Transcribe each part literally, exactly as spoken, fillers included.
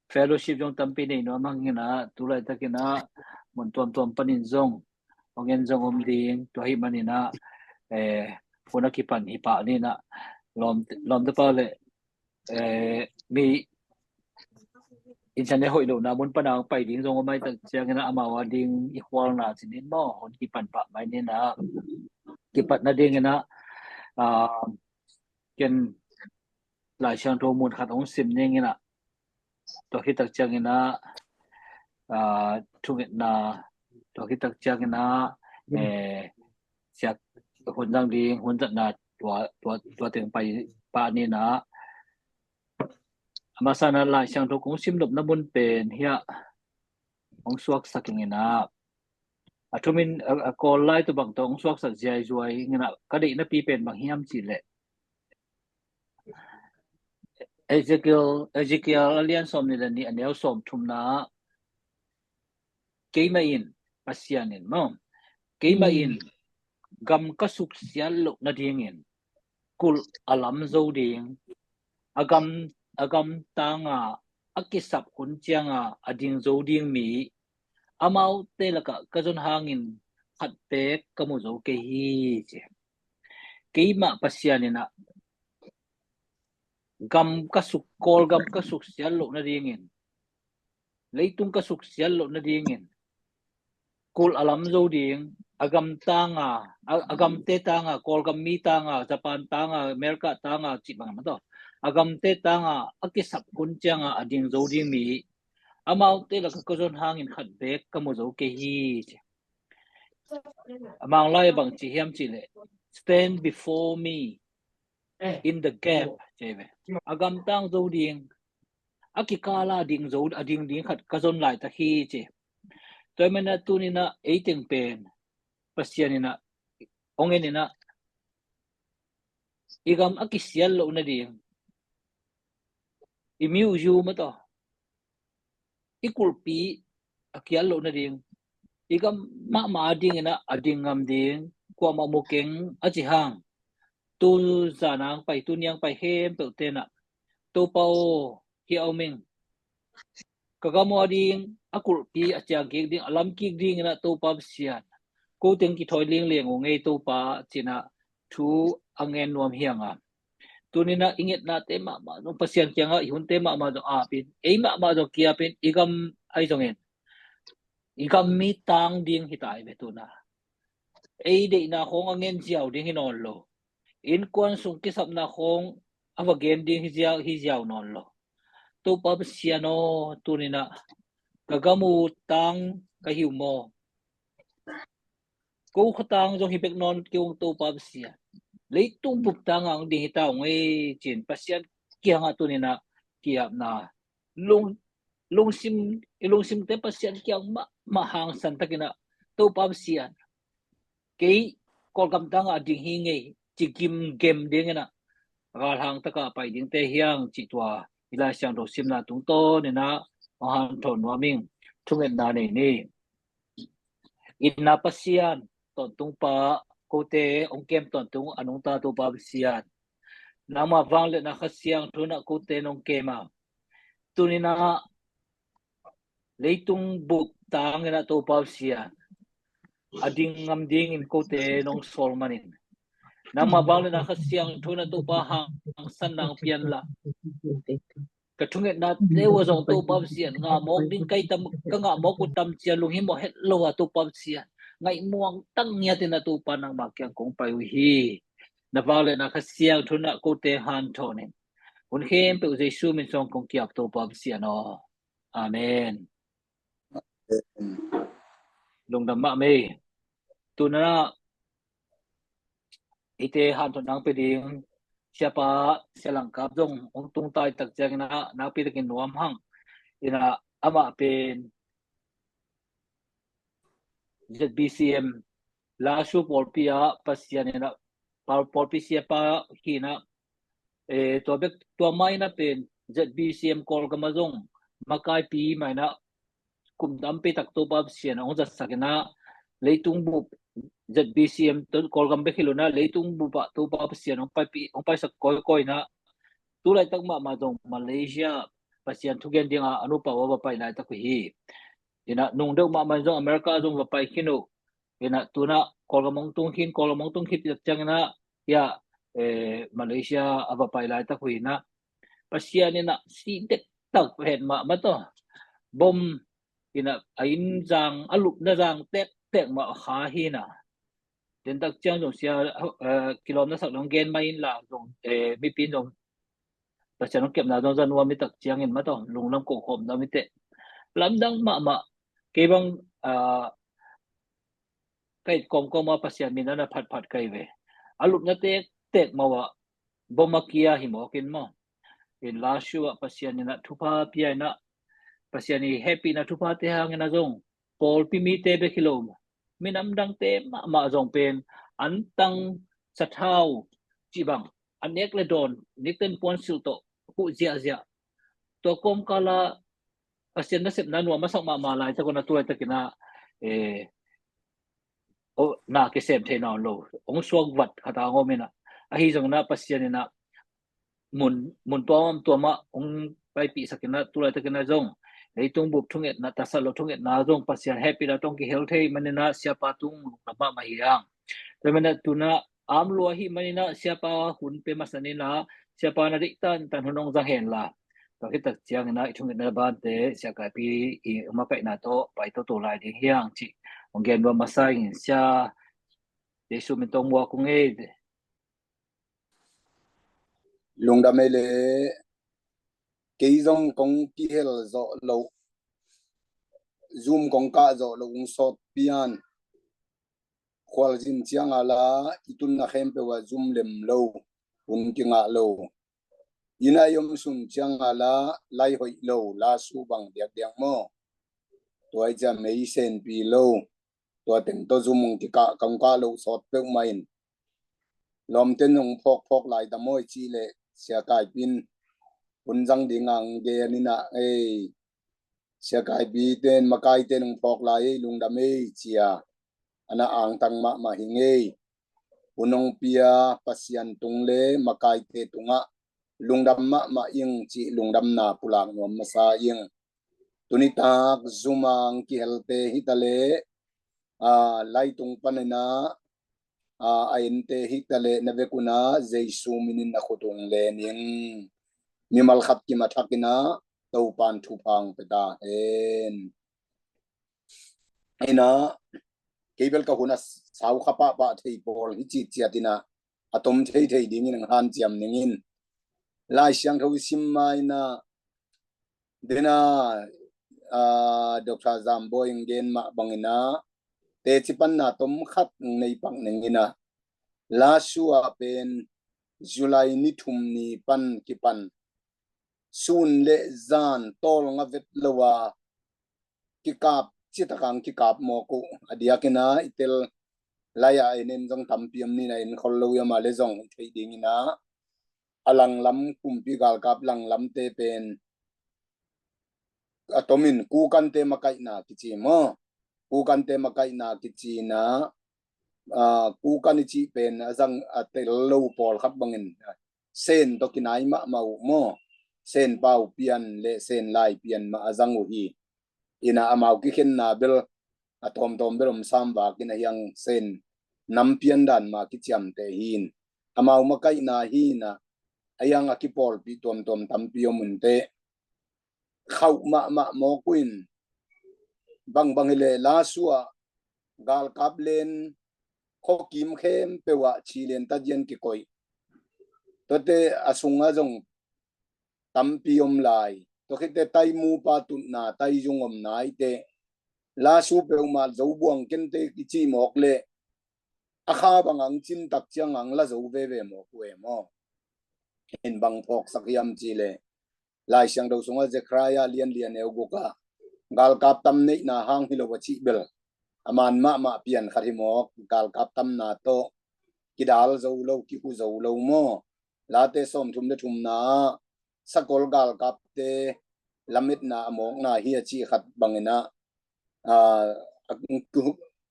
fellowship zong tampi nei nuam hang inah, tu laitakinah mun tuamtuam panin zong hong en zong om ding. Tua hih maninah hun a kipan hi pah ninah, lawm, lawmte pau le mi internet hoih lohna mun pana hong pai ding zong om ai tak cianginah, amau a ding i khualna cinin maw, hun kipan pah mai ninah, kipat nadinginah ken Lai Siangtho mun khat hong sim ninginah, tua khit tak cianginah thungetna, tua khit tak cianginah siak hun zang ding, hun zatna tua, tua, tua teng pai pah ninah. A masa inah Lai Siangtho kong sim nopna mun pen hiah hong suaksak inginah, a thumin a, a Kawl lai tawh bang tawh hong suaksak ziaizuai inginah, ka deihna pi pen bang hiam cihleh Ezekiel, Ezekiel a lian sawm nih le nih, a neu sawm thumna ah, keimah in, Pasian in maw, keimah in gam ka suksiat loh nadingin kulh a lam zo ding, a gam, a gam tanga a kisap hun cianga a ding zo ding mi, amaute lakah ka zon hangin khat beek ka mu zo kei hi, ci. Keimah Pasian inah gam ka suk, Kawlgam ka suksiat loh nadingin, leitung ka suksiat loh nadingin kulh a lam zo ding, a gam tanga, a, a gamte tanga, Kawlgam mi tanga, Japan tanga, America tanga cih bang a tawh, a gamte tanga a kisap hun cianga a ding zo ding mi, amaute lakah ka zon hangin khat beek ka mu zo kei hi, ci. A Manglai a bang ci hiam cihleh, "Stand before me in the gap," ci ve. A gamtang zo ding, a kikala ding zo, a ding ding khat ka zon laitak hi, ci. Tua hi maninah tuninah ei teng pen Pasian inah hong en inah, i gam a kisiat loh nading, i miuziu mah tawh, i kulhpi a kiat loh nading, i gam mahmah a dinginah a ding ngam ding, kuamah mu keng a ci hang, tu zan ang pai, tu niang pai khempeuh tenah, Topa aw, hih a om ing, ka gam aw a ding a kulhpi a ciang kik ding, a lam kik dinginah Topa Pasian, ko teng kithawi lingleng uh ngei Topa, cinah thu a ngen nuam hi hang a. Tuninah i ngetnate mahmah zong Pasian kiangah, i hunte mahmah zong apin, ei mahmah zong kiapin, i gam ahi zongin i gam mi tang ding hi ta hi ve tuna. Ei deihna khawng a ngen ziau ding hi nawn lo. Innkuan sung kisapna khawng a va gen ding hi ziau, hi ziau nawn lo. Topa Pasian aw, tuninah ka gam uh tang ka hi uh maw? Ko khuatang zong hi bek nawn kei ung Topa Pasian. Leitung bup tanga hong ding hi ta ung ei, ci-in Pasian kiangah tuninah ki-apna, lung, lungsim, i lungsimte Pasian kiang mahmah hangsan takinah, Topa Pasian, kei Kawlgam tangah a ding hi ngei, ci gimgem dinginah galhang takah pai dingte hi hang, cih tua i Lai Siangtho simna tungtawninah hong hanthawn nuam ing. Thungetna nei ni. I na Pasian, tawntungpa, kote hong kem tawntung a nungta Topa Pasian, nangma vangliatna Kha Siangtho inah kote nong kem a, tuninah leitung bup tanginah Topa Pasian, a ding ngam dingin kote nong sawl manin, nangma vangliatna Kha Siangtho inah Topa hangsan nang pianla. Ka thungetnate uh a zong Topa Pasian, ngah mawk ding kai tam, ka ngah mawk uh tam cia lunghimawh het lo a Topa Pasian, ngaihmuang tang ngiatin a Topa nangma kiang kong pai uh hi. Na vangliatna Kha Siangtho inah kote hanthawn in. Hun khempeuh Jesu min suang kong ki-ap Topa Pasian aw. Amen. Lungdam mahmah ei. Tunah hihte hanthawn nang pia ding Siapa Sia Lang Kap zong hong tung ta i tak cianginah nakpi takin nuam hang. Inah amah pen Z B C M Lasu pawlpi ah Pasian inah pawlpi siapa hi inah, eh, tua bek, tua mah inah pen Z B C M Kawlgam ah zong makaipi mah inah kum tampi tak Topa Pasian hong zatsak inah, leitung bup Z B C M Kawlgam bek hi lo inah leitung bup ah Topa Pasian hong paipi, hong paisak kawikawi inah, tu laitak mahmah zong Malaysia, Pasian thugen dinga a nupa uh a va pai laitak uh hi. Inah nung deuh mahmah in zong America zong va pai khin uh. Inah tunah Kawlgam hong tung khin, Kawlgam hong tung khit tak cianginah hiah, eh, Malaysia a va pai laitak uh hinah Pasian inah si dektak pen mahmah tawh bom inah a inn zang, a lupna zang tektek mah a kha hinah. Dentak ciang zong sia, eh, kilawmna sak dong gen mai inla zong, eh, mipi in zong Pasian hong kepna zong za nuam hi tak ciangin mah tawh lunglam kohkhawm nuam hi teh. Lamdang mahmah. Kei bang, ah, ka it kawmkawm a Pasian min a na phatphat ka hi ve. A lupna tektek mah uh ah bom a kia hi mawk in maw. In Lashio ah Pasian inah thupha pia inah Pasian i hehpihna thuphate hangin a zong pawlpi mite bek hi lo, minam dangte mahmah zong pen antang sathau cih bang a nek le dawn nikten puansilh tawh huh ziahziah. Tua kawmkala Pasian nasepna nuam a sak mahmah laitak un a tu laitakinah, eh, oh, na kisem thei nawn lo. Hong suak vat khat a hong om inah. Ahi zonginah Pasian inah mun, mun tuamtuamah hong paipihsak inah tu laitakinah zong leitung bup thungetna, tasat lo thungetna zong Pasian hehpihna tawh kihel thei maninah siapa tung lungdam mahmah hi hang. Tua maninah tunah am lua hi maninah siapa hun pe masa inla siapa na deih tantan hun hong zang henla. Tua khit tak cianginah i thungetna bante Sia Kaipi i makaihna tawh pai toto lai ding hi hang cih hong gen nuam masa ing. Sia Jesu min tawh muak ung ei. Lungdam ei le. Kei zong kong kihel zawh loh, Zoom kong kah zawh loh ung sawt pian. Khualzin cianga la i tunna khempeuh ah zum lem lo, hun kingah lo. Inn ah i om sun cianga la lai hoih lo, Lashio bang diakdiak maw. Tua i ciah mei senpi lo. Tua teng tawh zum hong kikah, kong kah loh sawt peuhmah in. Lawmten hong phawkphawk lai ta maw i cih leh Sia Kaipi in hun zang dinga hong gen inah ei. Sia Kaipi ten makaite in hong phawk lai ei, lungdam ei cia. A na angtang mahmah hi ing ei. Hun hong pia Pasian tung le makaite tungah lungdam mahmah ing cih lungdamna pulak nuam masa ing. Tuni tak Zoom ah hong kihelte hi ta leh, a, laitung paninah, a, a ente hi ta leh na vek unah Jesu minin na khut ung len ing. Mimal khat kim a thakinah Topan thupha hong pia ta hen. Inah kei bel ka hun a sau kha pahpah thei pawl hi cih ciat inah a tom theithei dingin hong hanciam ning in. Lai Siangtho i sim ma inah dena, a, Doctor Zambawi hong gen mah banginah teci panna tom khat hong nei pak ning inah Lashio ah pen July ni thum ni pan kipan sun le zan tawlnga vet lo a kikap, citak hong kikap mawk uh. A diakinah i tel lai-ah en en zong tampi om ni inah en khol lo i om a le zong i theih dinginah a langlam kumpi galkap langlamte pen a tomin Kukante makaihna kici maw. Kukante makaihna kici inah, a, Kukan i cih pen a zang a tel lo pawlkhat bangin Sen tawh kinai mahmah uh maw. Sen pau pian le Sen lai pian mah a zang uh hi. Inah amau kikhenna bel a tawmtawm bel om sam vakin a hiang Sen nam pian dan mah kiciamteh hi in. Amau makaihna hi inah a hiang a kipawlpih tuamtuam tampi om un teh. Khauh mahmah mawk uh in, bangbang hileh Lashio ah galkap len khuakim khempeuh ah chilian tazian kikoih. Tuate a sungah zong tampi om lai. Tua khit teh taimupa tutna, taizung omna i teh Lashio peuhmah zo buang kente i cih mawk leh a kha bang hong cin tak ciang hong la zo veve mawk uh e maw. In bang phawksak hiam cih leh Lai Siangtho sungah Zechariah lianlian euguk ah galkap tam neihna hang hi lo a cih bel a man mahmah pian khat hi mawk. Galkap tamna tawh kidal zo lo, kihu zo lo maw. Late sawmthum le thumna ah sakol galkapte lametna a mawkna hi a cih khat banginah, a, a,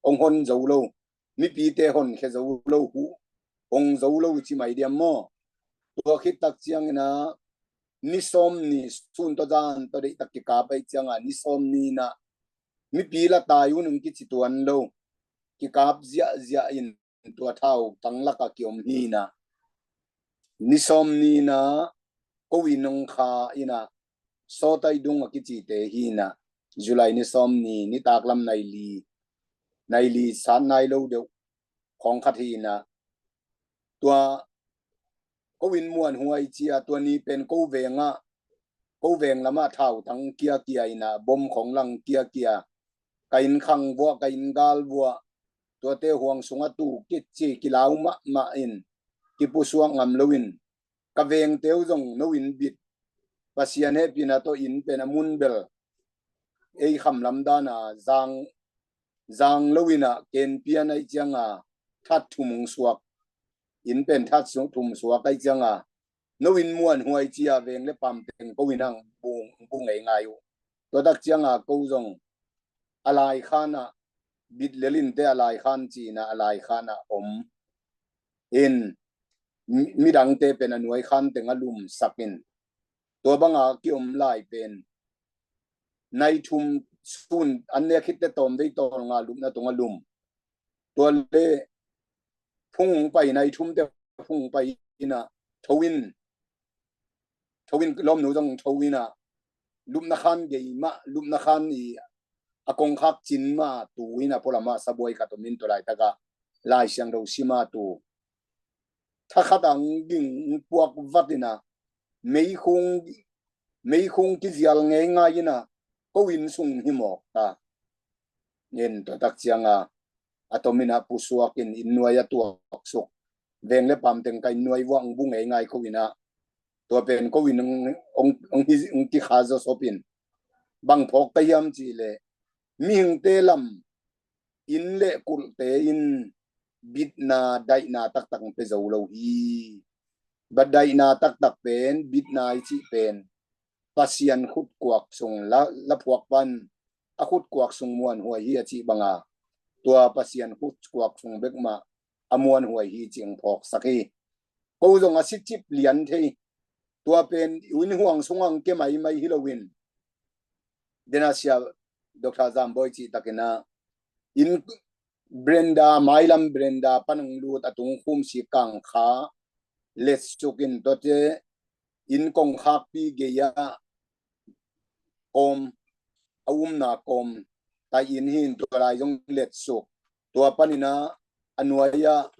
hong hon zo lo, mipite honkhia zo lo, huh hong zo lo i ci mai diam maw. Tua khit tak cianginah ni sawm ni sun tawh zan tawh deihtak kikap ahih cianga ni sawm ni-in ah mipi la tai un hong kici tuan lo, kikap ziahziah in tua thautang lakah kiom hi-in ah ni sawm ni-in ah ko inn hong kha in ah sawtai dung a kicite hi-in ah July ni sawm ni nitak lam nai li, nai li sat nai lo deuh khawng khat hi-in ah tua ko inn muanhuai ci-a tua ni pen ko vengah ko veng lamah thautang kiakia in ah bom khawng lang kiakia, ka inn khang vuah, ka inn gal vuah, tuate huang sungah tu kici kilau mahmah in kipusuak ngam loin ka vengte uh zong no inn bit, Pasian hehpihna tawh inn pen a mun bel ei kham lam dan a zang, zang lo in ah kenpian ahih cianga that thum hong suak, inn pen that thum suak ahih cianga no inn muanhuai ci-a veng le pam teng ko inn ah bung, bung ngeingai uh. Tua tak cianga ko zong a laikhan ah bit lel in teh a laikhan ci-in ah a laikhan ah om in mi, midangte pen a nuai khan teng a lumsak in tua banga kiom lai pen nai thum sun an nek khit teh tawm vei tawm nga lupna tung a lum. Tua le phung hong pai nai thum teh phung hong pai in ah tho in, tho in lawmnu zong tho in ah lupna khan gei mah, lupna khan i a kongkhak cin mah tu in ah pualam ah sabuai khat om in tua laitak ah Lai Siangtho sim a tu thakhat ah hong ging hong puak vat in ah meikhung, meikhung kizial ngeingai in ah ko inn sung hi mawk ta. Tua tak cianga a tom in ah pusuak in inn nuai a tuaksuk, veng le pam teng ka inn nuai vuah hong bung ngeingai ko in ah tua pen ko inn hong, hong, hong, hong kikha zawsop in bang phawk ka hiam cih leh mihingte lam inn le kulhte in bitna daihna taktak hong pia zo lo hi. Bang daihna taktak pen, bitna i cih pen Pasian khutkuak sung la, la phuak pan a khutkuak sung muanhuai hi a cih banga tua Pasian khutkuak sung bek mah a muanhuai hi cih hong phawksak hi. Ko zong a sicip lian thei tua pen inn huang sungah hong kia maimai hi loin dena sia Doctor Zambawi cih takin ah inn veranda, mailam veranda pan hong lut a tung khumsi kangkha letsuk in tuate inn kongkhakpi gei-ah kawm, a umna kawm tai inn hi in tua lai zong letsuk. Tua panin ah a nuai-ah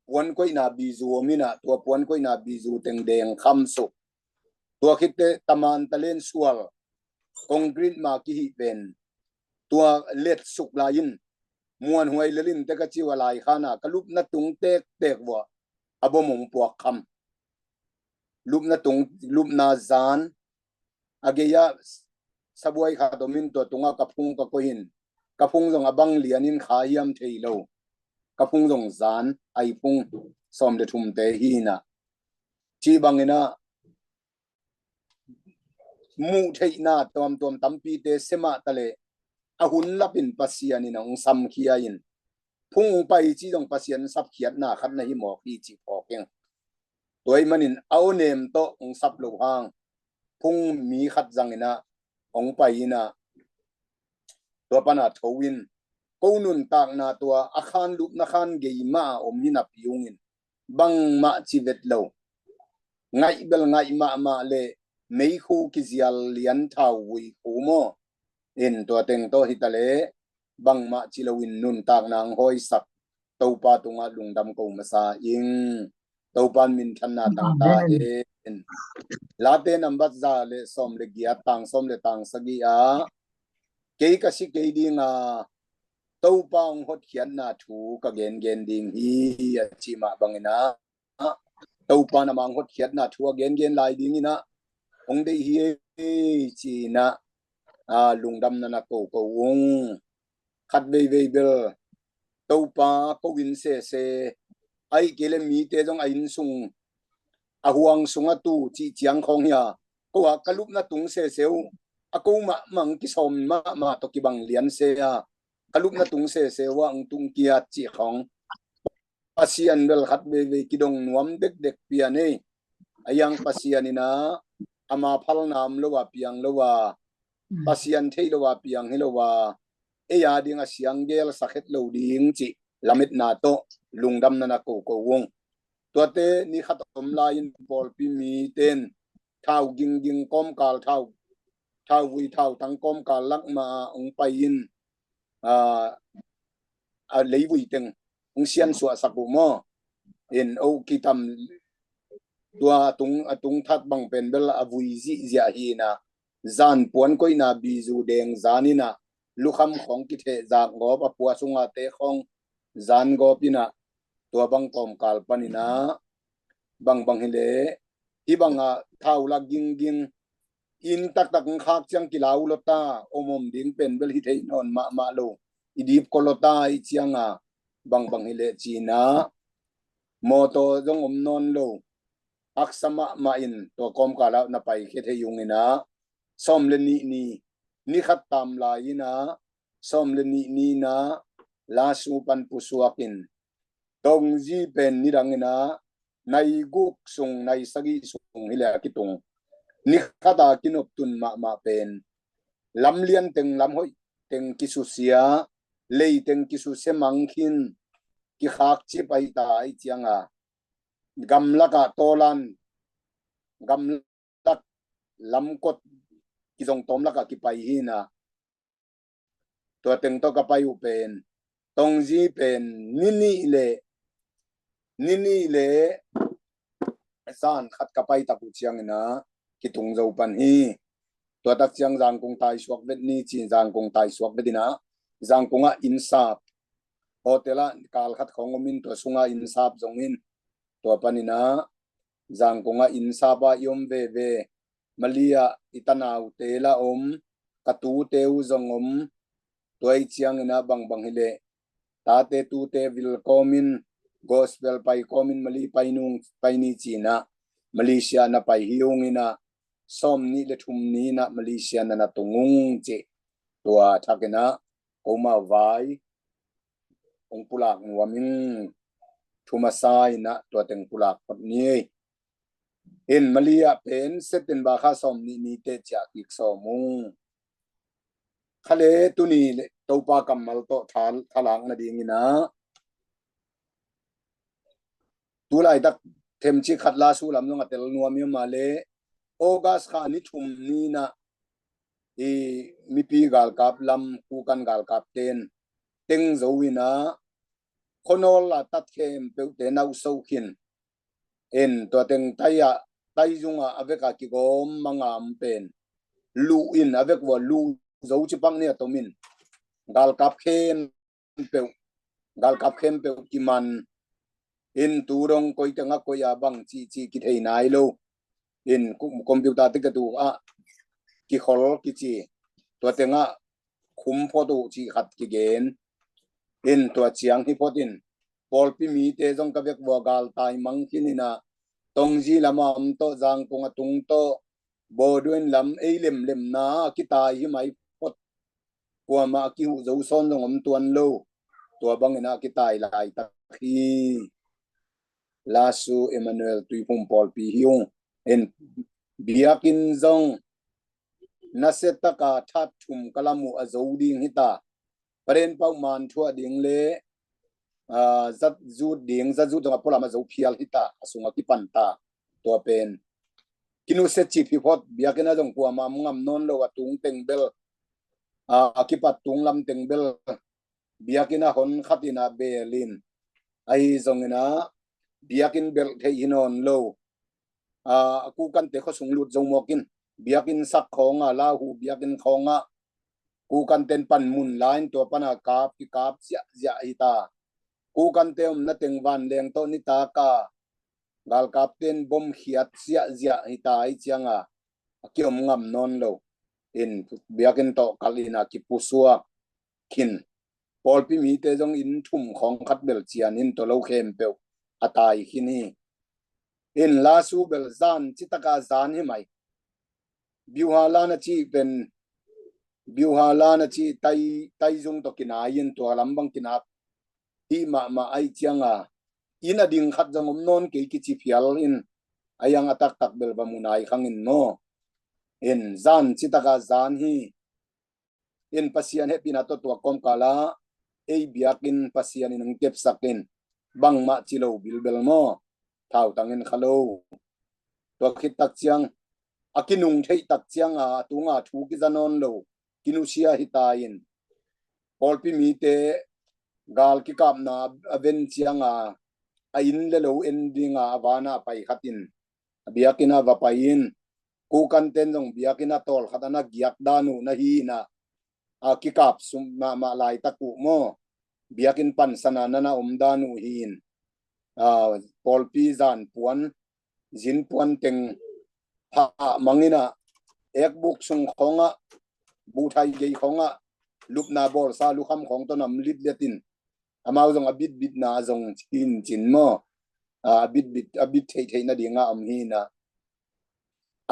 puankoihna bizu om in ah tua puankoihna bizu teng deng khamsuk. Tua khit teh taman talen sual concrete ma kihih pen tua letsuk lai in muanhuai lel in teh ka ci uh a laikhan ah ka lupna tung tektek vuah a bom hong puak kham. Lupna tung, lupna zan a gei-ah sabuai khat om in tua tungah ka phung ka koih in ka phung zong a bang lian in kha hiam thei lo. Ka phung zong zan a i phung sawm le thumte hi in ah cih bangin ah muh theihna tuamtuam tampite sia mah ta leh a hun lapin Pasian in hong samkhia in phung hong pai cih zong Pasian sapkhiatna khat na hi mawk hi cih phawk ing. Tua ahih manin a awnem tawh hong sap lo hang phung mi khat zangin ah hong pai in ah tua pan a tho in ko nuntakna tua a khan lupna khan gei mah a om hi napi ung in bangmah ci vet lo. Ngaih bel ngaih mahmah le meikhu kizial lian thau vui khu maw? In tua teng tawh hi ta leh bangmah ci loin nuntakna hong hawisak Topa tungah lungdam ko masa ing. Topa in minthanna tang ta hen. Late nambat za le sawm le giat, tang sawm le tang sagih ah kei ka si kei ding a Topa hong hotkhiatna thu ka gengen ding hi a cih mah bangin ah Topa in ama hong hotkhiatna thu a gengen lai dingin ah hong deih hi ei ci-in ah lungdamna na ko ko ung. Khat veivei bel Topa ko inn sese ahih kei leh mite zong a inn sung a huang sungah tu cih ciang khawng hi a, ko a ka lupna tung sese uh a ko mahmah hong kisawm mahmah tawh kibang lian se a ka lupna tung sese uh ah hong tung kiat cih khawng Pasian bel khat veivei kidong nuam dekdek pian ei. a iang Pasian in ah ama phalna om lo a piang lo a, Pasian theih lo a piang hi lo a, ei a ding a siang gel sak het lo ding cih lametna tawh lungdamna na koko ung. Tuate ni khat om lai-in pawlpi mite in thau gingging kawmkal, thau, thau vui thau tang kawmkal lak ma-a hong pai-in, a, a leivui teng hong siansuahsak uh maw? In oh kitam tua a tung, a tung that bang pen bel a vui zihziah hi in ah, zan puan koihna bizu deng zan in ah, lukham khawng kitheh zak gawp, a pua sunga te khawng zan gawp in ah, tua bang kawmkal pan in ah, bangbang hileh, hih bangah thau lak gingging, inn taktak hong khak ciang kilau lo ta, om om ding pen bel hi thei nawn mahmah lo, i dipko lo ta, i cianga bangbang hileh ci-in ah, mawtaw zong om nawn lo, haksa mahmah in tua kawmkal ah na paikhia thei ung in ah, sawm le nih ni, ni khat tam lai in ah, sawm le nih ni in ah, Lasu pan pusuak in, Tongzi pen nidang in ah, nai guk sung, nai sagih sung hileh a kitung. Ni khat a kinoptun mahmah pen lamlian teng, lamhoih teng kisusia, lei teng kisusia mang khin, kikhak cip ahi ta, ahi cianga gamlak ah tawlan, gamlak lamkot kizong tawm lakah kipai hi in ah, tua teng tawh ka pai uh pen, Tongzi pen ni nih le, ni nih le zan khat ka pai tak uh ciang in ah kitung zo pan hi. Tua tak ciang Zangkong taisuak vet ni ci-in Zangkong taisuak vet in ah, Zangkong ah inn sap, hotel ah kal khat khawng om in, tua sungah inn sap zong in, tua pan in ah Zangkong ah inn sap ah i om veve, Mali ah i tanaute la om, ka tute uh zong om, tua ahi ciang in ah bangbang hileh, tate tute vil kawm in, gospel pai kawm in Mali pai nung, pai ni ci-in ah, Malaysia na pai hi ung in ah, sawm nih le thum ni in ah Malaysia na na tung ung ci. Tua thak in ah, ko mau vai hong pulak nuam ing, thu masa in ah tua teng pulak phot ni. In Mali ah pen September kha sawm nih ni teh ciah kik sawm ung. Kha le tuni le Topa kammal tawh tha, thalak nading in ah, tu laitak themcik khat Lasu lam zong a tel nuam hi mah le, August kha ni thum ni in ah, i mipi galkap lam, kukan galkapte in teng zo in ah, khuanawl a tat khempeuhte nauhsoh khin. In tua teng tai ah, tai zung ah a vek a kigawm mangam pen luh in, a vek vua luh zo cipak ni a tom in, galkap khempeuh, galkap khempeuh kiman. In tu dong koi teng ah koi a bang cihcih kithei nai lo. In ku-, computer te ka tu ah kikhol kici. Tua teng ah khum phot uh cih khat kigen. In tua ciang hi phot in, pawlpi mite zong ka vek vua galtai mang khin in ah, Tongzi lam a om tawh, Zangkong a tung tawh, Bawduin lam ei lemlemna a kitai hi mai phot. Kuamah a kihuh zo sawn zong om tuan lo. Tua bang in ah kitai laitak hi. Lasu Emmanuel Tuiphum pawlpi hi ung. In biakinn zong nasia taka that thum ka lam uh a zo ding hi ta. Paren pauh man thuah ding le, ah, zat zut ding, zat zut zong a pualam a zo phial hi ta, a sung a kipan ta. Tua pen kinusia cip hi phot, biakinn ah zong kuamah om ngam nawn lo, a tung teng bel, ah, a kipat tung lam teng bel, biakinn ah hon khat in ah beel in, ahi zong in ah biakinn belh theih hi nawn lo. Ah, a kukante khuasung lut zo mawk in, biakinn sak khawng ah, Lahu biakinn khawng ah, kukante in panmun la in tua pan a kap, kikap ziahziah hi ta. Kukante omna teng vanleng tawh nitak a galkapte in bom khiat ziahziah hi ta, ahi ciang a, a kiom ngam nawn lo. In biakinn tawh kal in a kipusuak khin. Pawlpi mite zong inn thum khawng khat bel cian in tua lo khempeuh a tai khin hi. In Lasu bel zan citak a zan hi mai. Biuha lan a cih pen, biuha lan a cih tai, tai zung tawh kinai in tua lam bang kinak hi mahmah, ahi ciang a, inn a ding khat zong om nawn kei kici phial in, a yang a taktak bel va mu nai khang in maw. In zan citaka zan hi. In Pasian hehpihna tawh tua kawmkala ei biakinn Pasian in hong kepsak in, bangmah ci lo bilbel maw, thautang in kha lo. Tua khit tak ciang a kinung theih tak cianga a tunga thu kiza nawn lo, kinusia hi ta in, pawlpi mite gal kikapna a ven cianga a inn le lo en dinga a vana pai khat in, a biakinn a va pai in, kukanten zong biakinn a tawlkhat a na giak dan uh na hi in a, a kikap sum mahmah laitak uh maw, biakinn pansana na na om dan uh hi in, a, pawlpi zan puan, zin puan teng hah mang in a, ekbuk sung khawngah, buhthai gei khawngah, lupna bawlsa lukham khawng tawh nam litlet in, amau zong a bitbitna zong cincin maw, a, a bitbit, a bit theihtheih nadinga om hi in a,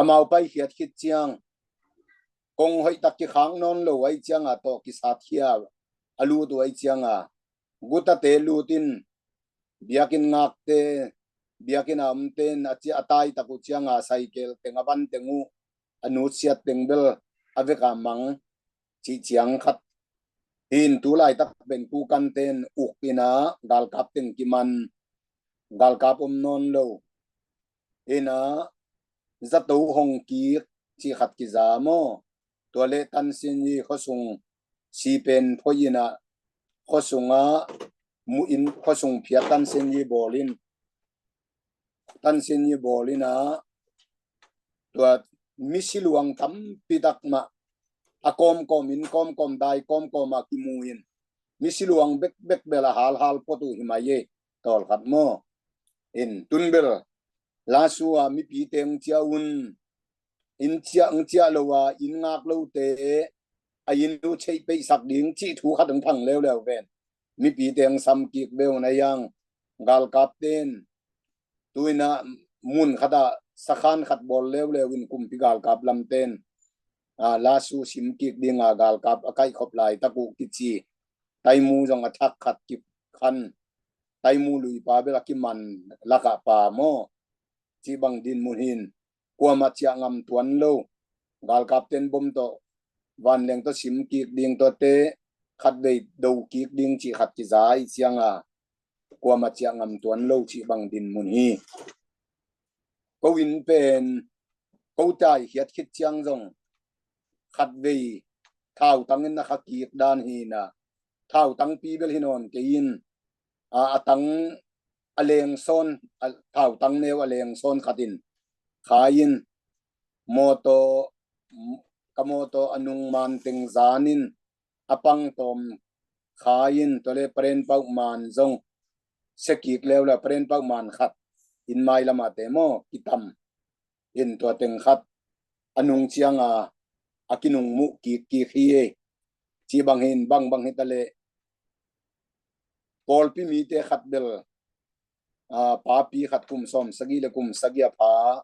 amau paikhiat khit ciang kong hoihtak kikhak nawn lo ahi cianga tawh kisatkhia a lut uh ahi cianga, gutate lut in, biakinn ngakte, biakinn a omte in a ci a taitak uh cianga saikel teng a van teng uh a nutsiat teng bel a veka mang cih ciang khat hi in, tu laitak pen kukanten uk in a galkap teng kiman, galkap om nawn lo in a, zato hong kik cih khat kiza maw. Tua le Tansinyi khuasung sipen phoih in a, khuasungah muh in khuasung phiat Tansinyi bawl in, Tansinyi bawl in a, tua misi luang tampi tak mah a kawmkawm, inn kawmkawm, dai kawmkawm a kimu in, misi luang bekbek bel a halhal phot uh hi mai ei, tawlkhat maw. In tun bel lasu a mipite hong ciah un, inn ciah, hong ciah lo a inn ngak lote a inn uh cheih peihsak ding cih thu khat hong phang leuleu ven. Mipite hong sam kik ve un a yang, galkapten tu in a mun khatah sakhan khat bawl leuleu in kumpi galkap lamten, a, lasu sim kik dinga galkap a kaihkhop laitak uh kici, taimu zong a thak khat kikhan, taimu luipa bel a kiman lakah pa maw, cih bang dinmun hi in, kuamah ciah ngam tuan lo. Galkapten bom tawh, vanleng tawh sim kik ding, tuate khatvei do kik ding cih khat kiza ahi cianga, kuamah ciah ngam tuan lo cih bang dinmun hi. Ko inn pen ko taikhiat khit ciang zong khatvei thautang in na kha kik dan hi in a, thautang pi bel hi nawn kei in, a, a tang a leng sawn, a, thautang neu a leng sawn khat in khai in, mawtaw, ka mawtaw a nung man teng zan in a pangtawm khai in, tua le paren pauh man zong sia kik leuleu, paren pauh man khat inn mai lamah te maw kitam in, tua teng khat a nung cianga a kinung muh kik kik hi ei. Cih bang hi in, bangbang hi ta leh pawlpi mite khat bel, a, papi khat kum sawm sagih le kum sagih a pha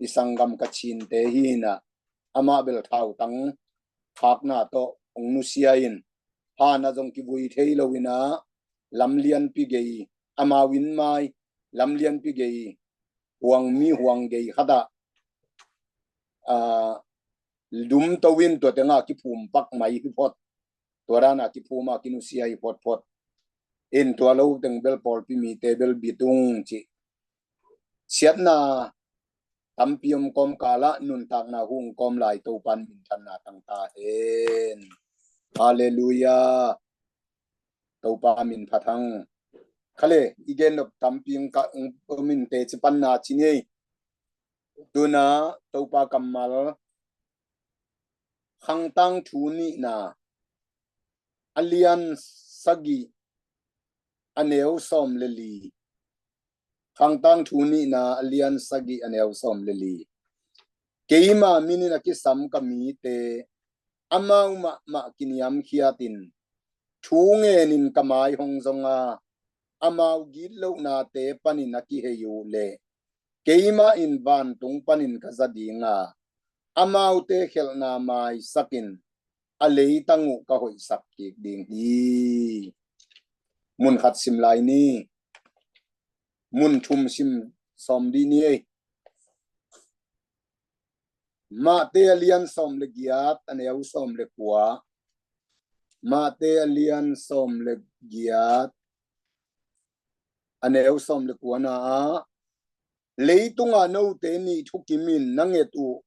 i sanggam Kachinte hi in a, amah bel thautang khakna tawh hong nusia in, hana zong kivui thei lo in a, lamlianpi gei, amau inn mai lamlianpi gei, huang mi huang gei khatah, a, dum to in tua tenga kiphum pak mai hi phot. Tua dana kiphum a kinusia hi photphot. In tua lo teng bel pawlpi mite bel bitung cih siatna tampi om kawmkalah nuntakna hong kawm lai Topan minthanna tang ta hen. Halleluiah. Topa min phat hang. Khale, i gen nop tampi ka um in teci panna ci ni. Tuna Topa kammal Khangtang thu nihna a lian sagih a neu sawm le li. Khangtang thu nihna a lian sagih a neu sawm le li. Keima min in a kisam ka mite amau mahmah kiniamkhiatin thu ngenin ka mai hong zonga, amau gitlohnate panin a kihei uh leh keimah in vantung panin ka za dinga, amaute khelhna maisakin a leitang uh ka hoihsak kik ding hi. Mun khat sim lai ni. Mun thum sim sawm dih ni ei. Mate a lian sawm le giat, a neu sawm le kua. Mate a lian sawm le giat, a neu sawm le kuana ah, "Leitungah note nih thukimin na nget uh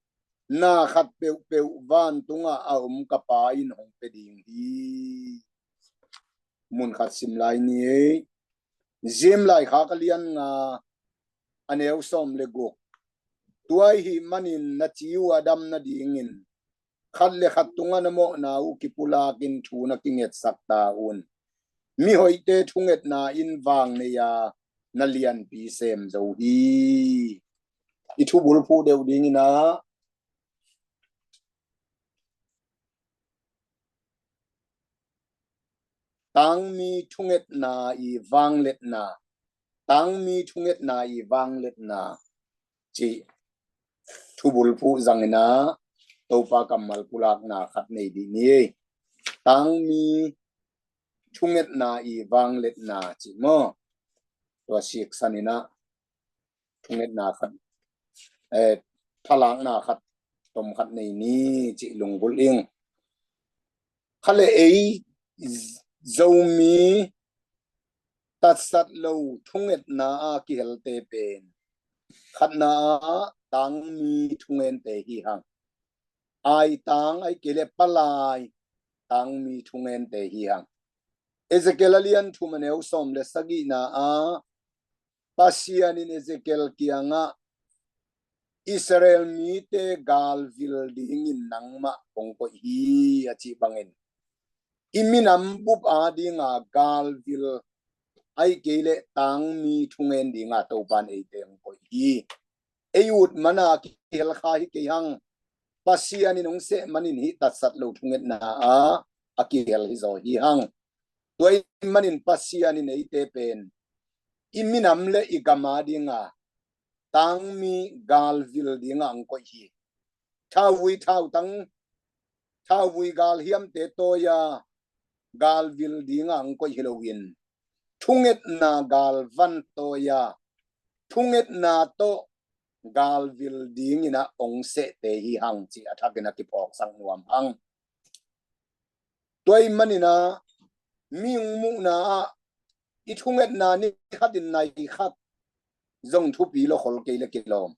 na khat peuhpeuh vantungah a om ka Pa in hong pia ding hi." Mun khat sim lai ni ei. Ziem Laikhak a lian nga, a neu sawm le guk. "Tua ahih manin na ci uh a dam nadingin khat le khat tungah na mawhna uh kipulakin thu na kingetsak ta un. Mihoihte thungetna in vang nei a, na lianpi sem zo hi." I thubul phuh deuh dingin ah, tangmi thungetna i vangliatna, tangmi thungetna i vangliatna cih thubul phuh zangin ah, Topa kammal pulakna khat nei dih ni. Tangmi thungetna i vangliatna cih maw? Tua siksan in ah, thungetna khat, eh, phalakna khat, tom khat nei ni cih lunggulh ing. Khat le ei Zomi tatsat lo thungetna a kihelte pen, khatna ah tangmi thungente hi hang. Aitang, ahih kei leh palai, tangmi thungente hi hang. Ezekiel a lian thum, a neu sawm le sagihna ah, Pasian in Ezekiel kiangah, "Israel mite galvil dingin nangmah kong koih hi," a cih bangin, i minam bup a dinga galvil, ahih kei leh tangmi thungen dinga Topan eite hong koih hi. Ei ut mana kihel kha hi kei hang. Pasian in hong seh manin hih tatsat lo thungetna ah a kihel hi zaw hi hang. Tua ahih manin Pasian in eite pen i minam le i gam a dinga tangmi galvil dinga hong koih hi. Thauvui thautang, thauvui galhiamte tawi a galvil dinga hong koih hi loin, thungetna galvan tawi a, thungetna tawh galvil dingin ah hong sehte hi hang cih a thakin a kiphawksak nuam hang. Tua ahih manin ah, mi hong muhna ah, i thungetna ni khatin nai khat zong thupi lo khol kei le kilawm.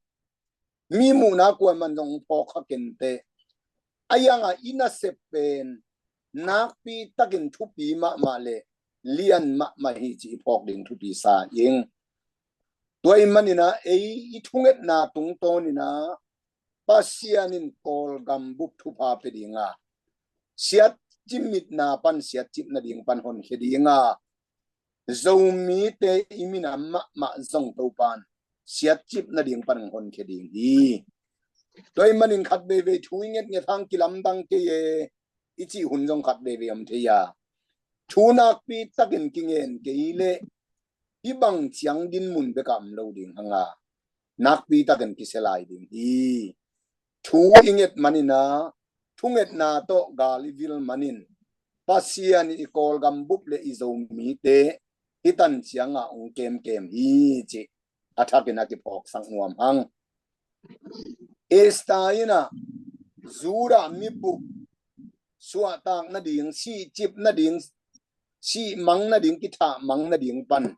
Mi muhna kuaman zong phawk kha kenteh, a iangah i nasep pen nakpi takin thupi mahmah le lian mahmah hi cih i phawk ding thupi sa ing. Tua ahih manin ah, ei i thungetna tungtawnin ah Pasian in Kawlgam bup thupha pia dinga, siatcip mitna pan siatcip nading pan honkhia dinga, Zomite i minam mahmah zong Topan siatcip nading pan hong honkhia ding hi. Tua ahih manin khat veivei thu i ngetnget hang kilamdang kei e i cih hun zong khat veivei om thei a, thu nakpi takin kingen kei leh hih bang ciang dinmun bek a om lo ding hang a, nakpi takin kisia lai ding hi. Thu i nget manin ah, thungetna tawh gal i vil manin, Pasian in i Kawlgam bup le i Zomite hih tan ciangah hong kemkem hi cih a thakin a kiphawksak nuam hang. Esther in ah Judah mibup suahtak nading, sihcip nading, sihmang nading, kithahmang nading pan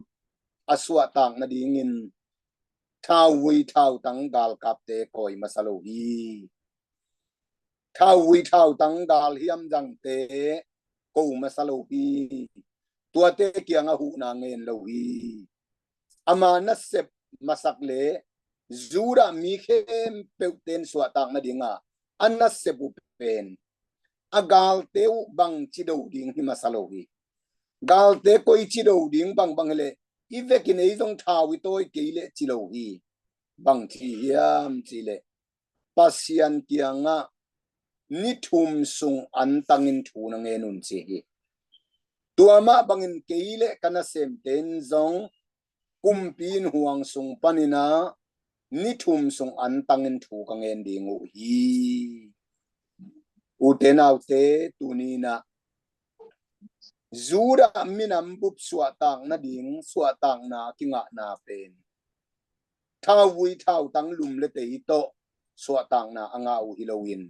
a suahtak nadingin thauvui thautang galkapte kawi masa lo hi. Thauvui thautang galhiam zangte ko masa lo hi. Tuate kiangah huhna ngen lo hi. Ama nasep masak le Judah mi khempeuhte in suahtak nadinga a nasep uh pen, a galte uh bangci do ding hi masa lo hi. Galte koici do ding bangbang hileh, i vekin ei zong thau i tawi kei leh ci lo hi. Bangci hiam cihleh, Pasian kiangah ni thum sung antangin thu na ngen un ci hi. Tua mah bangin kei le ka nasemte in zong kumpi in huang sung panin ah ni thum sung antangin thu ka ngen ding uh hi. Ute naute, tuni in ah Judah minam bup suahtak nading, suahtakna kingahna pen thauvui thautang lum le tei tawh suahtakna a ngah uh hi loin,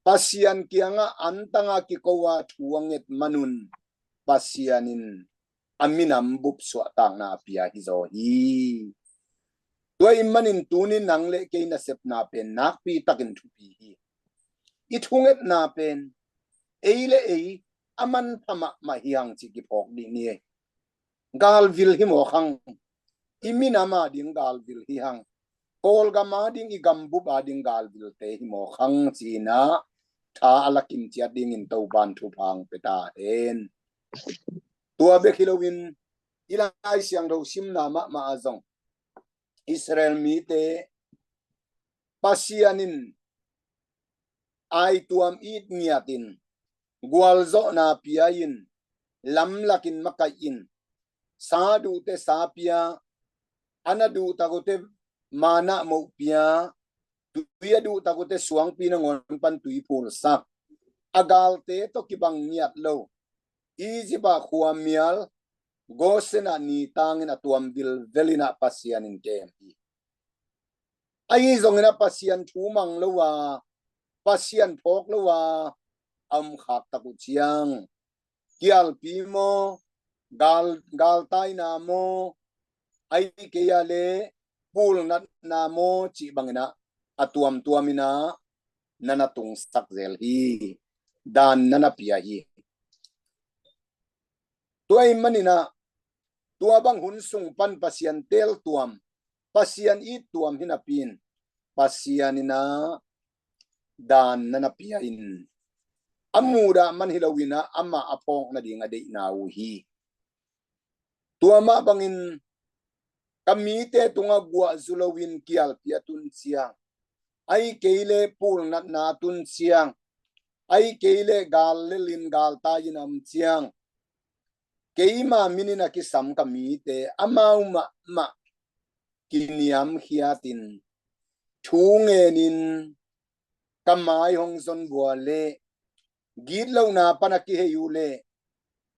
Pasian kiangah antanga kiko a thu a nget manun Pasian in a minam bup suahtakna a pia hi zaw hi. Tua ih manin tuni nang le kei nasepna pen nakpi takin thupi hi. I thungetna pen ei le ei a manpha mahmah hi hang cih kiphawk dih ni. Galvil hi mawk hang. I minam a ding galvil hi hang. Kawlgam a ding, i gambup a ding galvilte hi mawk hang ci-in ah tha a lakim ciat dingin Topan thupha hong pia ta hen. Tua bek hi loin i Lai Siangtho simna mahmah ah zong Israel mite Pasian in aituam it ngiatin, gualzawhna pia-in, lamlakin makaih in, sa duhte sa pia, a na duhtak uhte manna moh pia, tui a duhtak uhte suangpi nangawn pan tui phulsak, a galte tawh kibang ngiat lo, Egypt ah khuamial, Gosen ah nitangin a tuam vilvel in ah Pasian in kem hi. Ahi zongin ah Pasian thu mang lo a, Pasian phawk lo a, a om khak tak uh ciang, kialpi maw, gal, galtaina maw, ahi kei a le pulnatna maw cih bangin ah a tuamtuam in ah na na tungsak zel hi. Dan na na pia hi. Tua ih manin ah tua bang hun sung pan Pasian teel tuam, Pasian it tuam hi napi-in Pasian in ah dan na na pia in, a mudah man hi loin ah amah a phawk nading a deihna uh hi. Tua mah bangin ka mite tungah guah zu loin kialpi a tun ciang, ahi kei le pulnatna a tun ciang, ahi kei le gal lelin galtai-in a om ciang, keima minin a kisam ka mite amau mahmah kiniamkhiatin, thu ngenin, ka mai hong zon vua leh, gitlohna pan a kihei uh leh,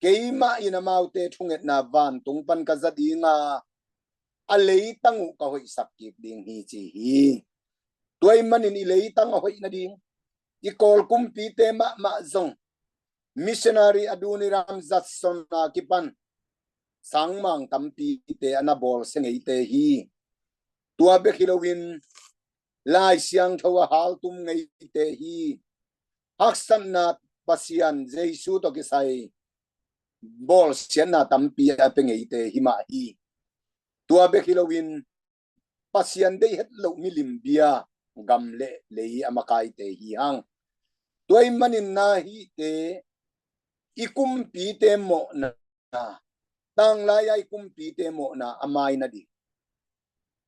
keimah in amaute thungetna vantung pan ka za ding a, a leitang uh ka hoihsak kik ding hi ci hi. Tua ih manin i leitang a hoih nading, i Kawl kumpite mahmah zong missionary Adoniram Judson a kipan sangmang tampite a na bawlsia ngeite hi. Tua bek hi loin Lai Siangtho a haltum ngeite hi. Haksatna Pasian Jesu tawh kisai bawlsiatna tampi a pia ngeite hi mah hi. Tua bek hi loin Pasian deih het loh milim bia gam le lei a makaite hi hang. Tua ih manin na hihte, i kumpite mawhna, tanglai-a i kumpite mawhna a mai nading,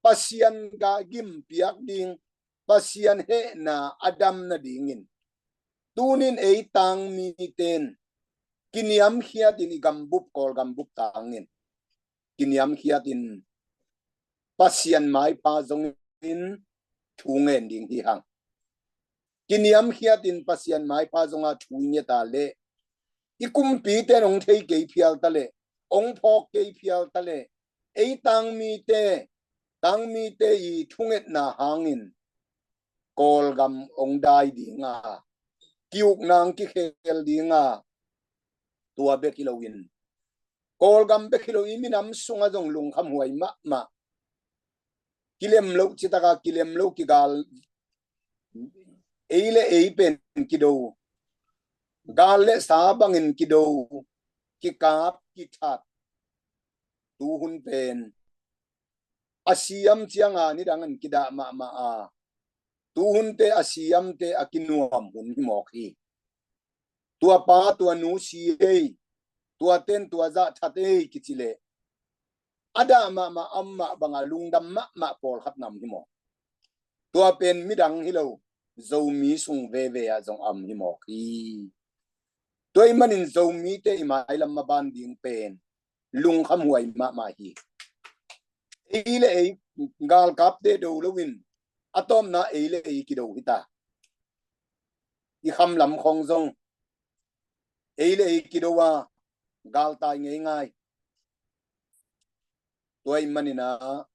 Pasian gah gimpiak ding, Pasian hehna a dam nadingin, tunin ei tang mite in kiniamkhiatin, i gambup, Kawl gambup tangin kiniamkhiatin Pasian maipha zongin thu ngen ding hi hang. Kiniamkhiatin Pasian maipha zonga thu i nget a leh, i kumpite in hong thei kei phial ta leh, hong phawk kei phial ta leh, ei tang mite, tang mite i thungetna hangin Kawlgam hong dai ding a, ki-ukna hong kikhel ding a, tua bek hi loin, Kawlgam bek hi lo, i minam sungah zong lungkhamhuai mahmah, kilem loh citaka kilem lo, kigal, ei le ei pen kido, gal le sa bangin kido, kikap kithat, tuhun pen a siam cianga nidangin kidah mahmah a, tuhunte a siamte a kinuam hun hi mawk hi. Tua pa tua nu si ei, tua ten tua zah that ei kici leh, a dah mahmah, a om mah banga lungdam mahmah pawlkhat na om hi mawk. Tua pen midang hi lo, Zomi sung veve ah zong a om hi mawk hi. Tua ih manin Zomite i mailam maban ding pen lungkhamhuai mahmah hi. Ei le ei galkapte do loin, a tawpna ei le ei kido hi ta. I khamlam khong zong ei le ei kido a, galtai ngeingai. Tua ih manin ah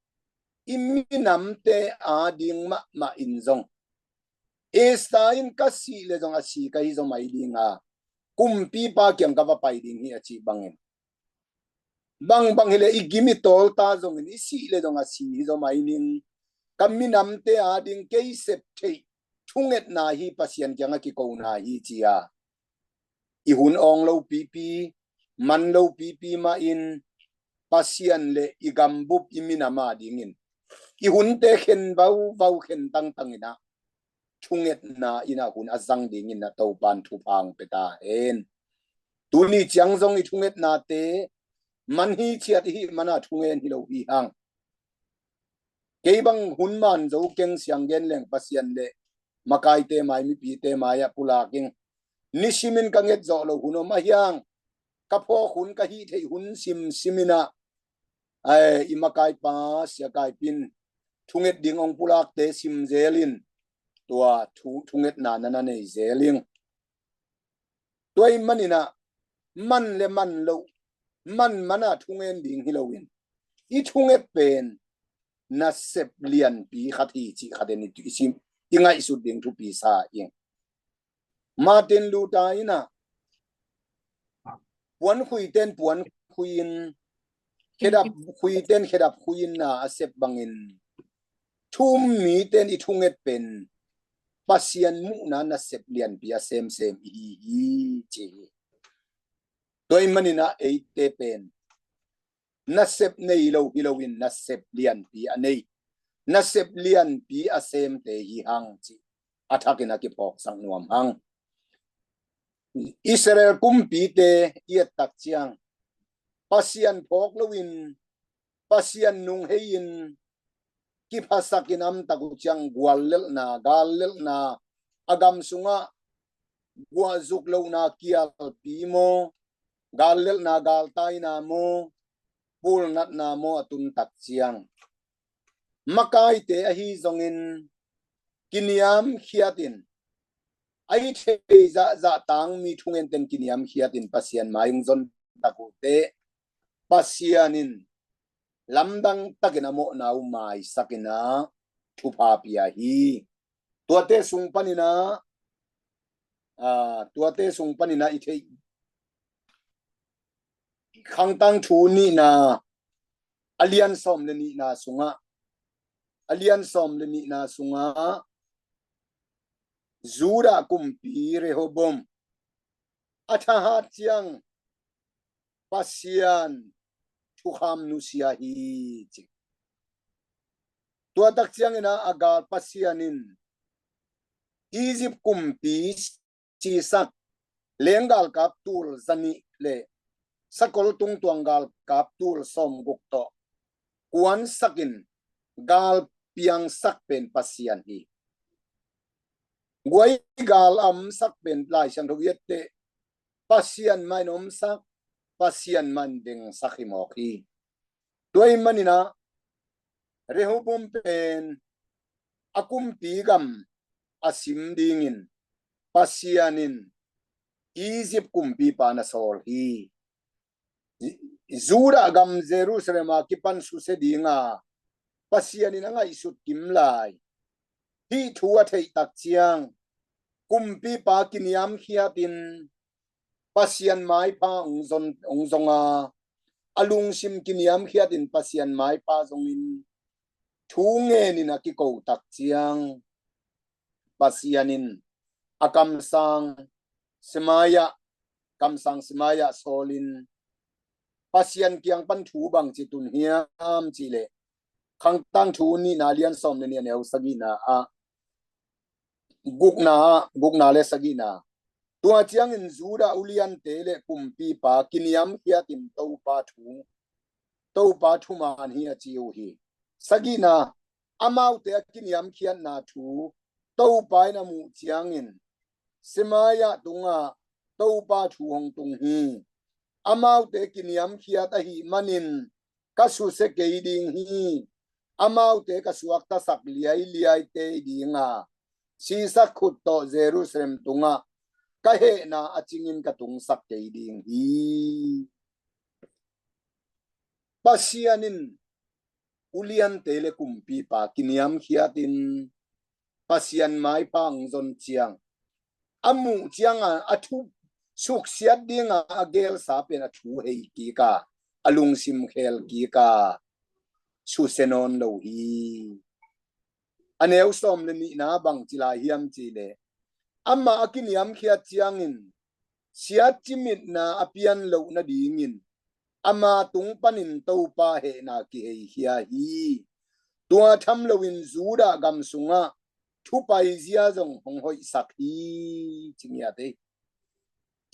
i minamte ading mahmah in zong Esther in ka sih le zong a si ka hi zaw mai ding a, kumpipa kiang ka va pai ding hi a cih bangin, bangbang hileh i gim i tawlta zongin i sih le zong a si hi zaw mai ning. Ka minamte ading kei sep theih thungetna hi, Pasian kiangah kikona hi ci-a i hun awng lo pipi, man lo pipi mahin Pasian le i gambup i minam adingin i hunte khen vauvau, khen tangtangin ah thungetna in ah hun a zang dingin ah Topan thupha hong pia ta hen. Tuni ciang zong i thungetnate man hi ciat i hih mana thungen hi lo hi hang. Kei bang hun man zo keng siang gen leng Pasian le makaite mai, mipite mai ah pulak ing. Nisimin ka nget zawh lo hun om a hiang, ka phawk hun, ka hih theih hun simsimin ah, ai, i makaipa Sia Kai Pin thunget ding hong pulakte sim zelin tua thu, thungetna na na nei zel ing. Tua ahih manin ah man le man loh, man man a thungen ding hi loin, i thunget pen nasep lianpi khat hi cih khat in i, i sim, i ngaihsut ding thupi sa ing. Martin Luther in ah puan khuiten puan khui in, khedap khuiten khedap khui in na a sep bangin, thu um miten i thunget pen Pasian muhna nasep lianpi a semsem i hi hi ci hi. Tua ahih manin ah eite pen nasep nei lo hi loin nasep lianpi a nei, nasep lianpi a semte hi hang cih a thakin a kiphawksak nuam hang. Israel kumpite i et tak ciang, Pasian phawk loin, Pasian nung hei-in kiphasakin amtak uh ciang guallelhna, gallelhna, a gam sungah guahzuk lohna kialpi maw, gallelhna, galtaina maw, pulnatna maw a tun tak ciang, makaite ahi zongin kiniamkhiatin, a i thei zahzah tangmi thungenten kiniamkhiatin Pasian mai hong zon tak uh teh, Pasian in lamdang takin a mawhna uh maisakin ah thupha pia hi. Tuate sung panin ah, aa, tuate sung panin ah i theih Khangtang Thu nihna, a lian sawm le nihna sungah, a lian sawm le nihna sungah Judah kumpi Rehoboam a thahat ciang Pasian thukham nusia hi ci. Tua tak ciangin ah a gal Pasian in Egypt kumpi Sisak lenggalkap tul zanih le sakol tungtuang galkap tul sawmguk tawh kuansakin gal piangsak pen Pasian hi. Guai gal a omsak pen Lai Siangtho i et teh Pasian mah in omsak, Pasian mah in dengsak hi mawk hi. Tua ahih manin ah Rehoboam pen a kumpi gam a sim dingin Pasian in Egypt kumpipa na sawl hi. Judah gam Jerusalem a kipan susia dinga Pasian in a ngaihsut kim lai hih thu a theih tak ciang, kumpipa kiniamkhiatin Pasian maipha hong zon, hong zong a, a lungsim kiniamkhiatin Pasian maipha zongin thu ngenin a kiko tak ciang, Pasian in a kamsang Semaiah, kamsang Semaiah sawlin, Pasian kiang pan thu bangci tun hiam cihleh, Khangtang Thu nihna lian sawm le nih a neu sagihna ah, gukna, gukna le sagihna. Tua ciangin Judah uliante le kumpipa kiniamkhiatin Topa thu, Topa thuman hi a ci uh hi. Sagihna, amaute a kiniamkhiatna thu Topa in a muh ciangin Semaiah tungah Topa thu hong tung hi. Amaute kiniamkhiat ahih manin ka susia kei ding hi. Amaute ka suaktasak liailiai tei dinga, Sisak khut tawh Jerusalem tungah ka hehna a cingin ka tungsak kei ding hi. Pasian in uliante le kumpipa kiniamkhiatin Pasian maipha hong zon ciang, a muh cianga a thu suksiat dinga a gelsa pen a thu hei kika, a lungsim khel kika, susia nawn lo hi. A neu sawm le nihna bang ci lai hiam cihleh, amah a kiniamkhiat ciangin siatci mitna a pian loh nadingin ama tung panin Topa hehna kiheikhia hi. Tua tham loin Judah gam sungah thupaizia zong hong hoihsak hi, ci ngiat ei.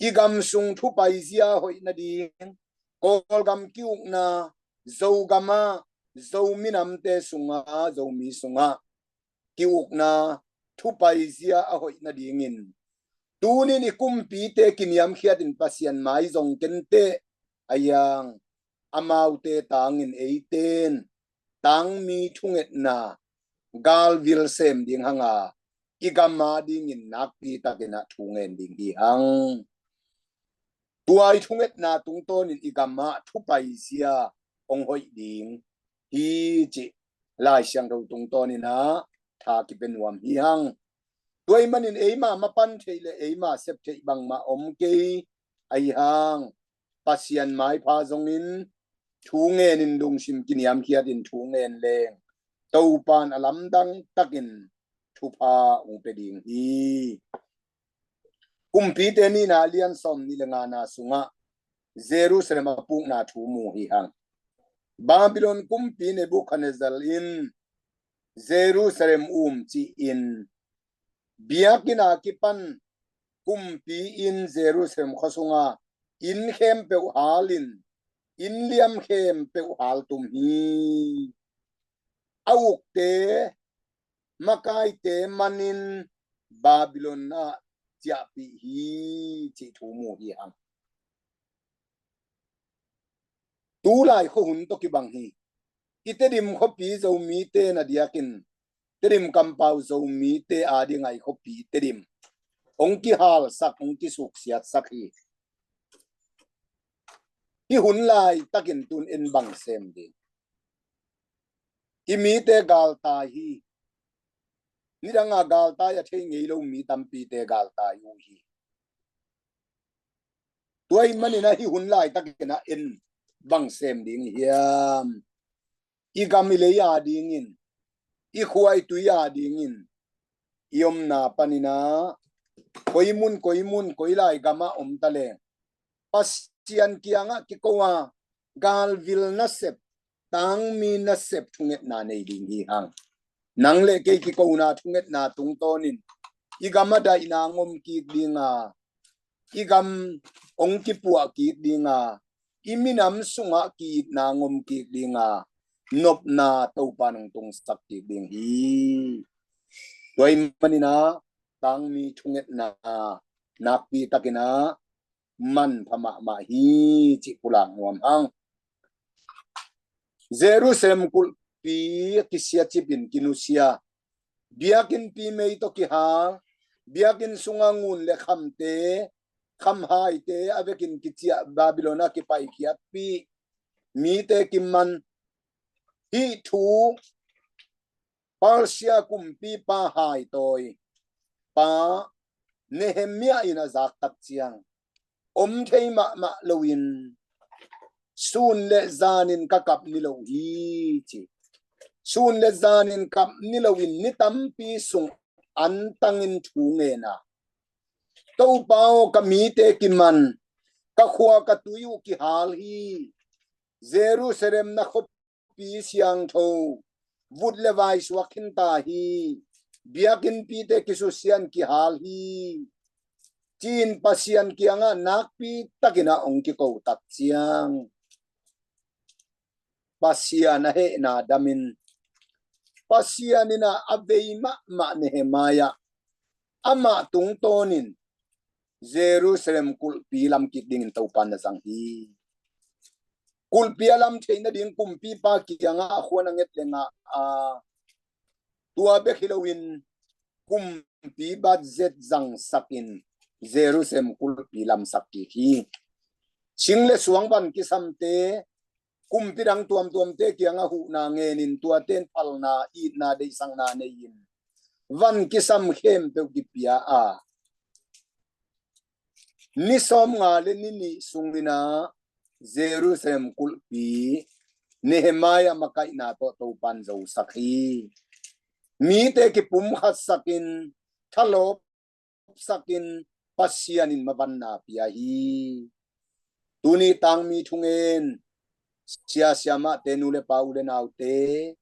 I gam sung thupaizia hoih nading, Kawlgam ki-ukna, Zogamah, Zo minamte sungah, Zomi sungah ki-ukna thupaizia a hoih nadingin, tunin i kumpite kiniamkhiatin Pasian mai zong kenteh, a hiang amaute tangin eiten tangmi thungetna galvil sem ding hanga, i gam adingin nakpi takin ah thu ngen ding hi hang. Tua i thungetna tungtawnin i gamah thupaizia hong hoih ding hi, cih Lai Siangtho tungtawnin ah tha kipia nuam hi hang. Tua ahih manin eima mapan theih le eima sep theih bangmah om kei, ahi hang Pasian maipha zongin thu ngenin lungsim kiniamkhiatin thu ngen leng Topan a lamdang takin thupha hong pia ding hi. Kumpite nihna lian sawm nih le ngana sungah Jerusalem a pukna thu mu hi hang. Babylon kumpi Nebuchadnezzar in Jerusalem umcih in, biakinn a kipan kumpi inn Jerusalem khua sunga inn khempeuh halin, inn liam khempeuh haltum hi. A ukte, makaite manin Babylon ah ciahpih hi, cih thu mu hi hang. Tulai khuahun tawh kibang hi. I Tedim khuapi Zomite na diakin, Tedim kampau Zomite adinga i khuapi Tedim hong kihalsak, hong kisuksiatsak hi. Hih hun laitakin tun en bang sem ding. I mite galtai hi. Nidanga galtai a thei ngei lo mi tampite galtai uh hi. Tua ahih manin ah hih hun laitakin ah en bang sem ding hiam? I gam i lei adingin, i khua i tui adingin, i omna panin ah koi mun, koi mun, koi lai gamah om ta leng, Pasian kiangah kiko a, galvil nasep, tangmi nasep thungetna nei ding hi hang. Nang le kei kikona thungetna tungtawnin i gam a daihna hong om kik dinga, i gam hong kipuah kik dinga, i minam sungah ki-itna hong om kik dinga, nopna Topa in hong tungsak kik ding hi. Tua ahih manin ah tangmi thungetna nakpi takin ah manpha mahmah hi, cih pulak nuam hang. Jerusalem kulhpi kisiacipin kinusia, biakinnpi mei tawh kihal, biakinn sunga ngun le khamte, khamhaite a vekin kiciah, Babylon ah kipaikhiatpih, mite kiman. Hih thu Persia kumpipa haitawi pa Nehemiah in a zaktak ciang, om thei mahmah loin, sun le zanin ka kap ni lo hi, ci. Sun le zanin kap ni loin ni tampi sung antangin thu ngen a, Topa aw, ka mite kiman, ka khua ka tui uh kihal hi. Jerusalem na khuapi siangtho vut le vai suak khin ta hi. Biakinnpite kisusia in kihal hi, ci-in Pasian kiangah nakpi takin ah hong kiko tak ciang, Pasian a hehna damin, Pasian in ah a vei mahmah Nehemiah, amah tungtawnin Jerusalem kulhpi lam kik dingin Topa in na zang hi. Kulhpi a lam theih nading kumpipa kiangah a khua na nget le ngah a, tua bek hi loin kumpi budget zangsakin Jerusalem kulhpi lamsak kik hi. Sing le suang van kisamte, kumpi dang tuamtuamte kiangah huhna ngenin tuate in phalna, itna, deihsakna nei-in, van kisam khempeuh kipia a, ni sawmnga le ni nih sungin ah Jerusalem kulhpi Nehemiah makaihna tawh Topan zosak hi. Mite kipumkhatsakin, thalawpsakin, Pasian in mavanna pia hi. Tuni tangmi thungen, sia siamahte, nu le pa, u le naute,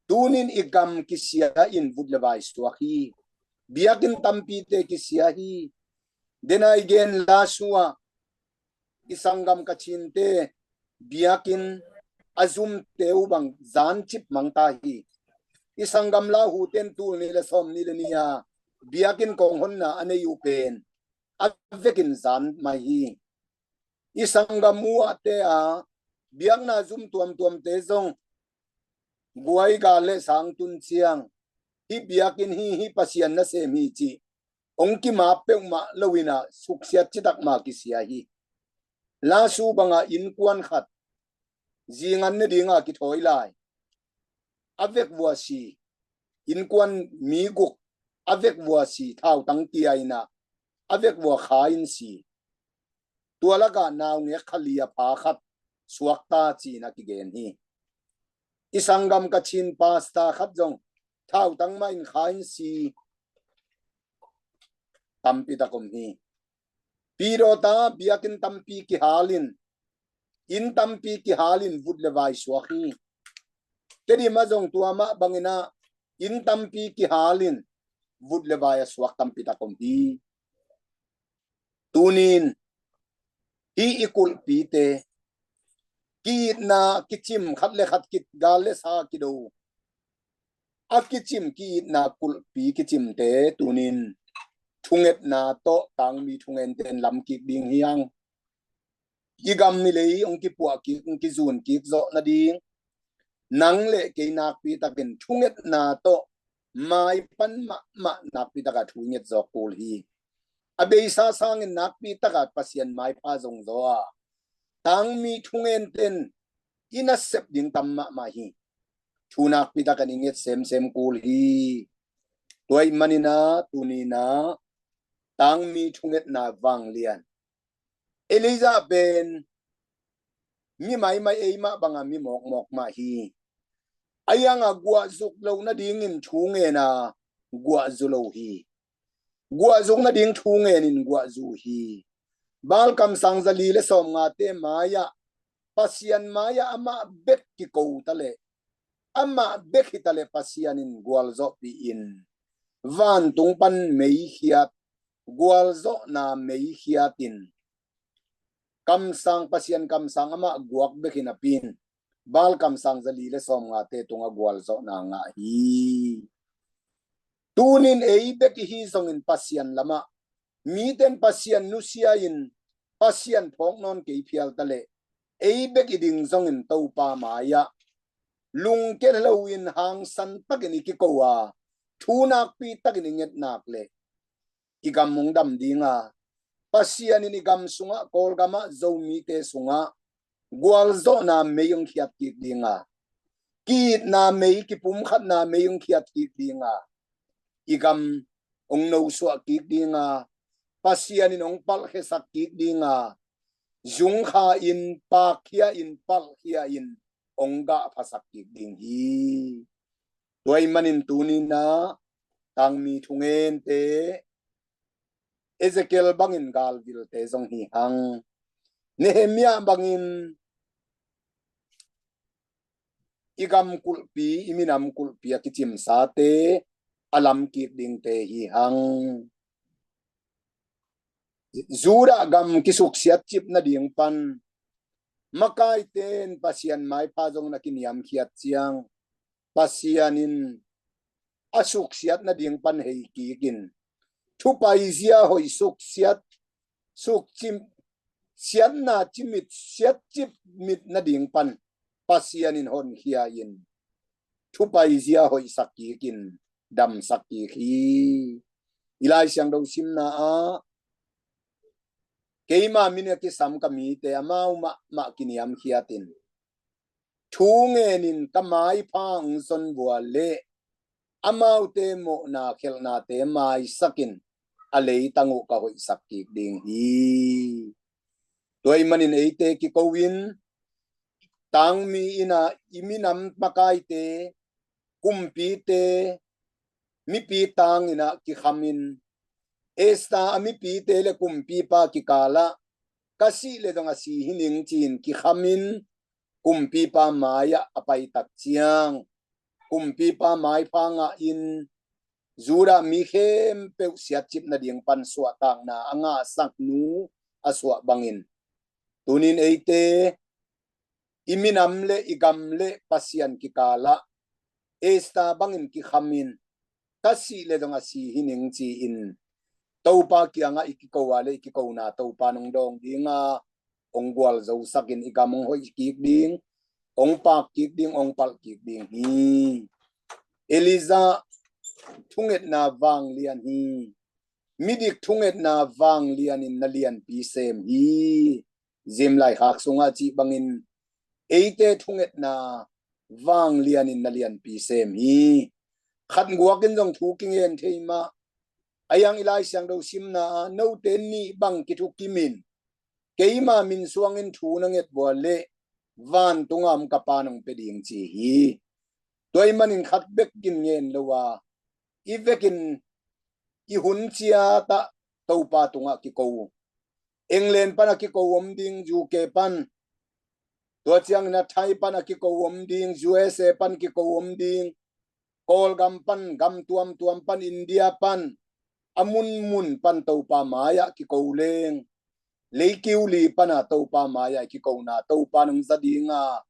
tunin i gam kisia in vut le vai suak hi. Biakinn tampite kisia hi. Denai gen lasu ah i sanggam Kachinte biakinn a zumte uh bang zan cip mang ta hi. I sanggam Lahu ten tul nih le sawm nih le nih a biakinn kong honna a nei uh pen a vekin zan mai hi. I sanggam uh ahte a biakna zum tuamtuamte zong guai gal le sang tun ciang, hih biakinn hi, hih Pasian nasem hi cih hong kimap peuhmah lo in ah suksiat citak ma kisia hi. Lasu bangah innkuan khat zingan ne dinga kithawi lai, a vek vua si. Innkuan mi guk a vek vua si, thautang kia in ah a vek vua kha in si. Tua lakah naungek kha li a pha khat suakta ci-in a kigen hi. I sanggam Kachin pastor khat zong thautang mah in kha in si. Tampi tak om hi. Pidawta biakinn tampi kihalin, inn tampi kihalin vut le vai suak hi. Tedim ah zong tua mah bangin ah inn tampi kihalin vut le vai a suak tampi tak om hi. Tunin hih i kulhpite ki-itna kicim, khat le khat kit, gal le sa kido a kicim ki-itna kulhpi kicimte tunin thungetna tawh tangmi thungente in lam kik ding hi hang. I gam i lei hong kipuah kik, hong kizun kik zawh nading nang le kei nakpi takin thungetna tawh mai pan mahmah nakpi takah thu i nget zawk kul hi. A beisa sangin nakpi takah Pasian maipha zong zaw a, tangmi thungente in i nasep ding tam mahmah hi. Thu nakpi takin i nget semsem kul hi. Tua ahih manin ah tuni-in ah tangmi thungetna vanglian, Elijah pen mi maimai, eimah bangah mi mawkmawk mah hi. Ahi hangah guahzuk loh nadingin thu ngen a, guahzu lo hi. Guahzuk nading thu ngenin guahzu hi. Baal kamsang zali le sawmngate mai-ah, Pasian mai-ah amah bek kiko taleh, amah bek hi taleh Pasian in gualzawhpih in vantung pan meikhiat, gualzawhna meikhiat in kamsang, Pasian kamsang amah guak bek hi napi-in Baal kamsang zali le sawmngate tungah gualzawhna ngah hi. Tunin ei bek i hi zongin Pasian lamah, mite in Pasian nusia-in Pasian phawk nawn kei phial taleh, ei bek i ding zongin Topa mai-ah lungkia loin hangsan takin i kiko a, thu nakpi takin i nget nak leh i gam hong dam ding a, Pasian in i gam sungah, Kawlgamah Zomite sungah gualzawhna mei hong khiat kik ding a, ki-itna mei, kipumkhatna mei hong khiat kik ding a, i gam hong nosuah kik ding a, Pasian in hong palhkhiasak kik ding a, zungkha in, pakkhia in, palhkhia in hong gahphasak kik ding hi. Tua ahih manin tuni-in ah tangmi thungente, Ezekiel bangin galvilte zong hi hang. Nehemiah bangin i gam kulhpi, i minam kulhpi a kicimsate a lam kik dingte hi hang. Judah gam kisuksiat cip nading pan makaite in Pasian maipha zong na kiniamkhiat ciang, Pasian in a suksiat nading pan hei kikin, thupaizia hoih suksiat, sukcim, siatna cimit, siat cimit nading pan Pasian in honkhia in, thupaizia hoihsak kikin, damsak kik hi. I Lai Siangtho simna ah, keima min a kisam ka mite amau mahmah kiniamkhiat in, thu ngenin ka maipha hong zon vua leh amaute mawhna khelhnate maisakin a leitang uh ka hoihsak kik ding hi. Tua ahih manin eite kiko in, tangmi in ah i minam makaite, kumpite, mipi tang in ah kikhamin, Esther a mipite le kumpipa kikalah, ka sih le zong a si hi ning ci-in kikhamin, kumpipa mai-ah a paitak ciang, kumpipa maipha ngahin, Judah mi khempeuh siatcip nading pan suahtakna a ngahsak nu a suah bangin, tunin eite i minam le i gam le Pasian kikalah Esther bangin kikhamin, ka sih le zong a si hi ning ci-in Topa kiangah i kiko a le i kikona Topa nong dawng dinga, hong gualzosakin i gam hong hoih kik ding, hong pak kik ding, hong palh kik ding hi. Elijah thungetna vanglian hi. Midik thungetna vanglianin na lianpi sem hi. Zim laikhak sungah cih bangin eite thungetna vanglianin na lianpi sem hi. Khat guakin zong thu kingen thei mah. A yang i Lai Siangtho simna ah, note nih bang kithukimin, keima min suangin thu na nget vua le vantunga om ka Pa nong pia ding ci hi. Tua ahih manin khat bek in ngen lo a, i vekin i hun ciatah Topa tungah kiko. England pan a kiko om ding, U K pan, tua ciangin a Thai pan a kiko om ding, U S A pan kiko om ding, Kawlgam pan, gam tuamtuam pan, India pan, a munmun pan Topa mai-ah kiko leng, leikiu li pan a Topa mai-ah kikona Topa nong za dinga,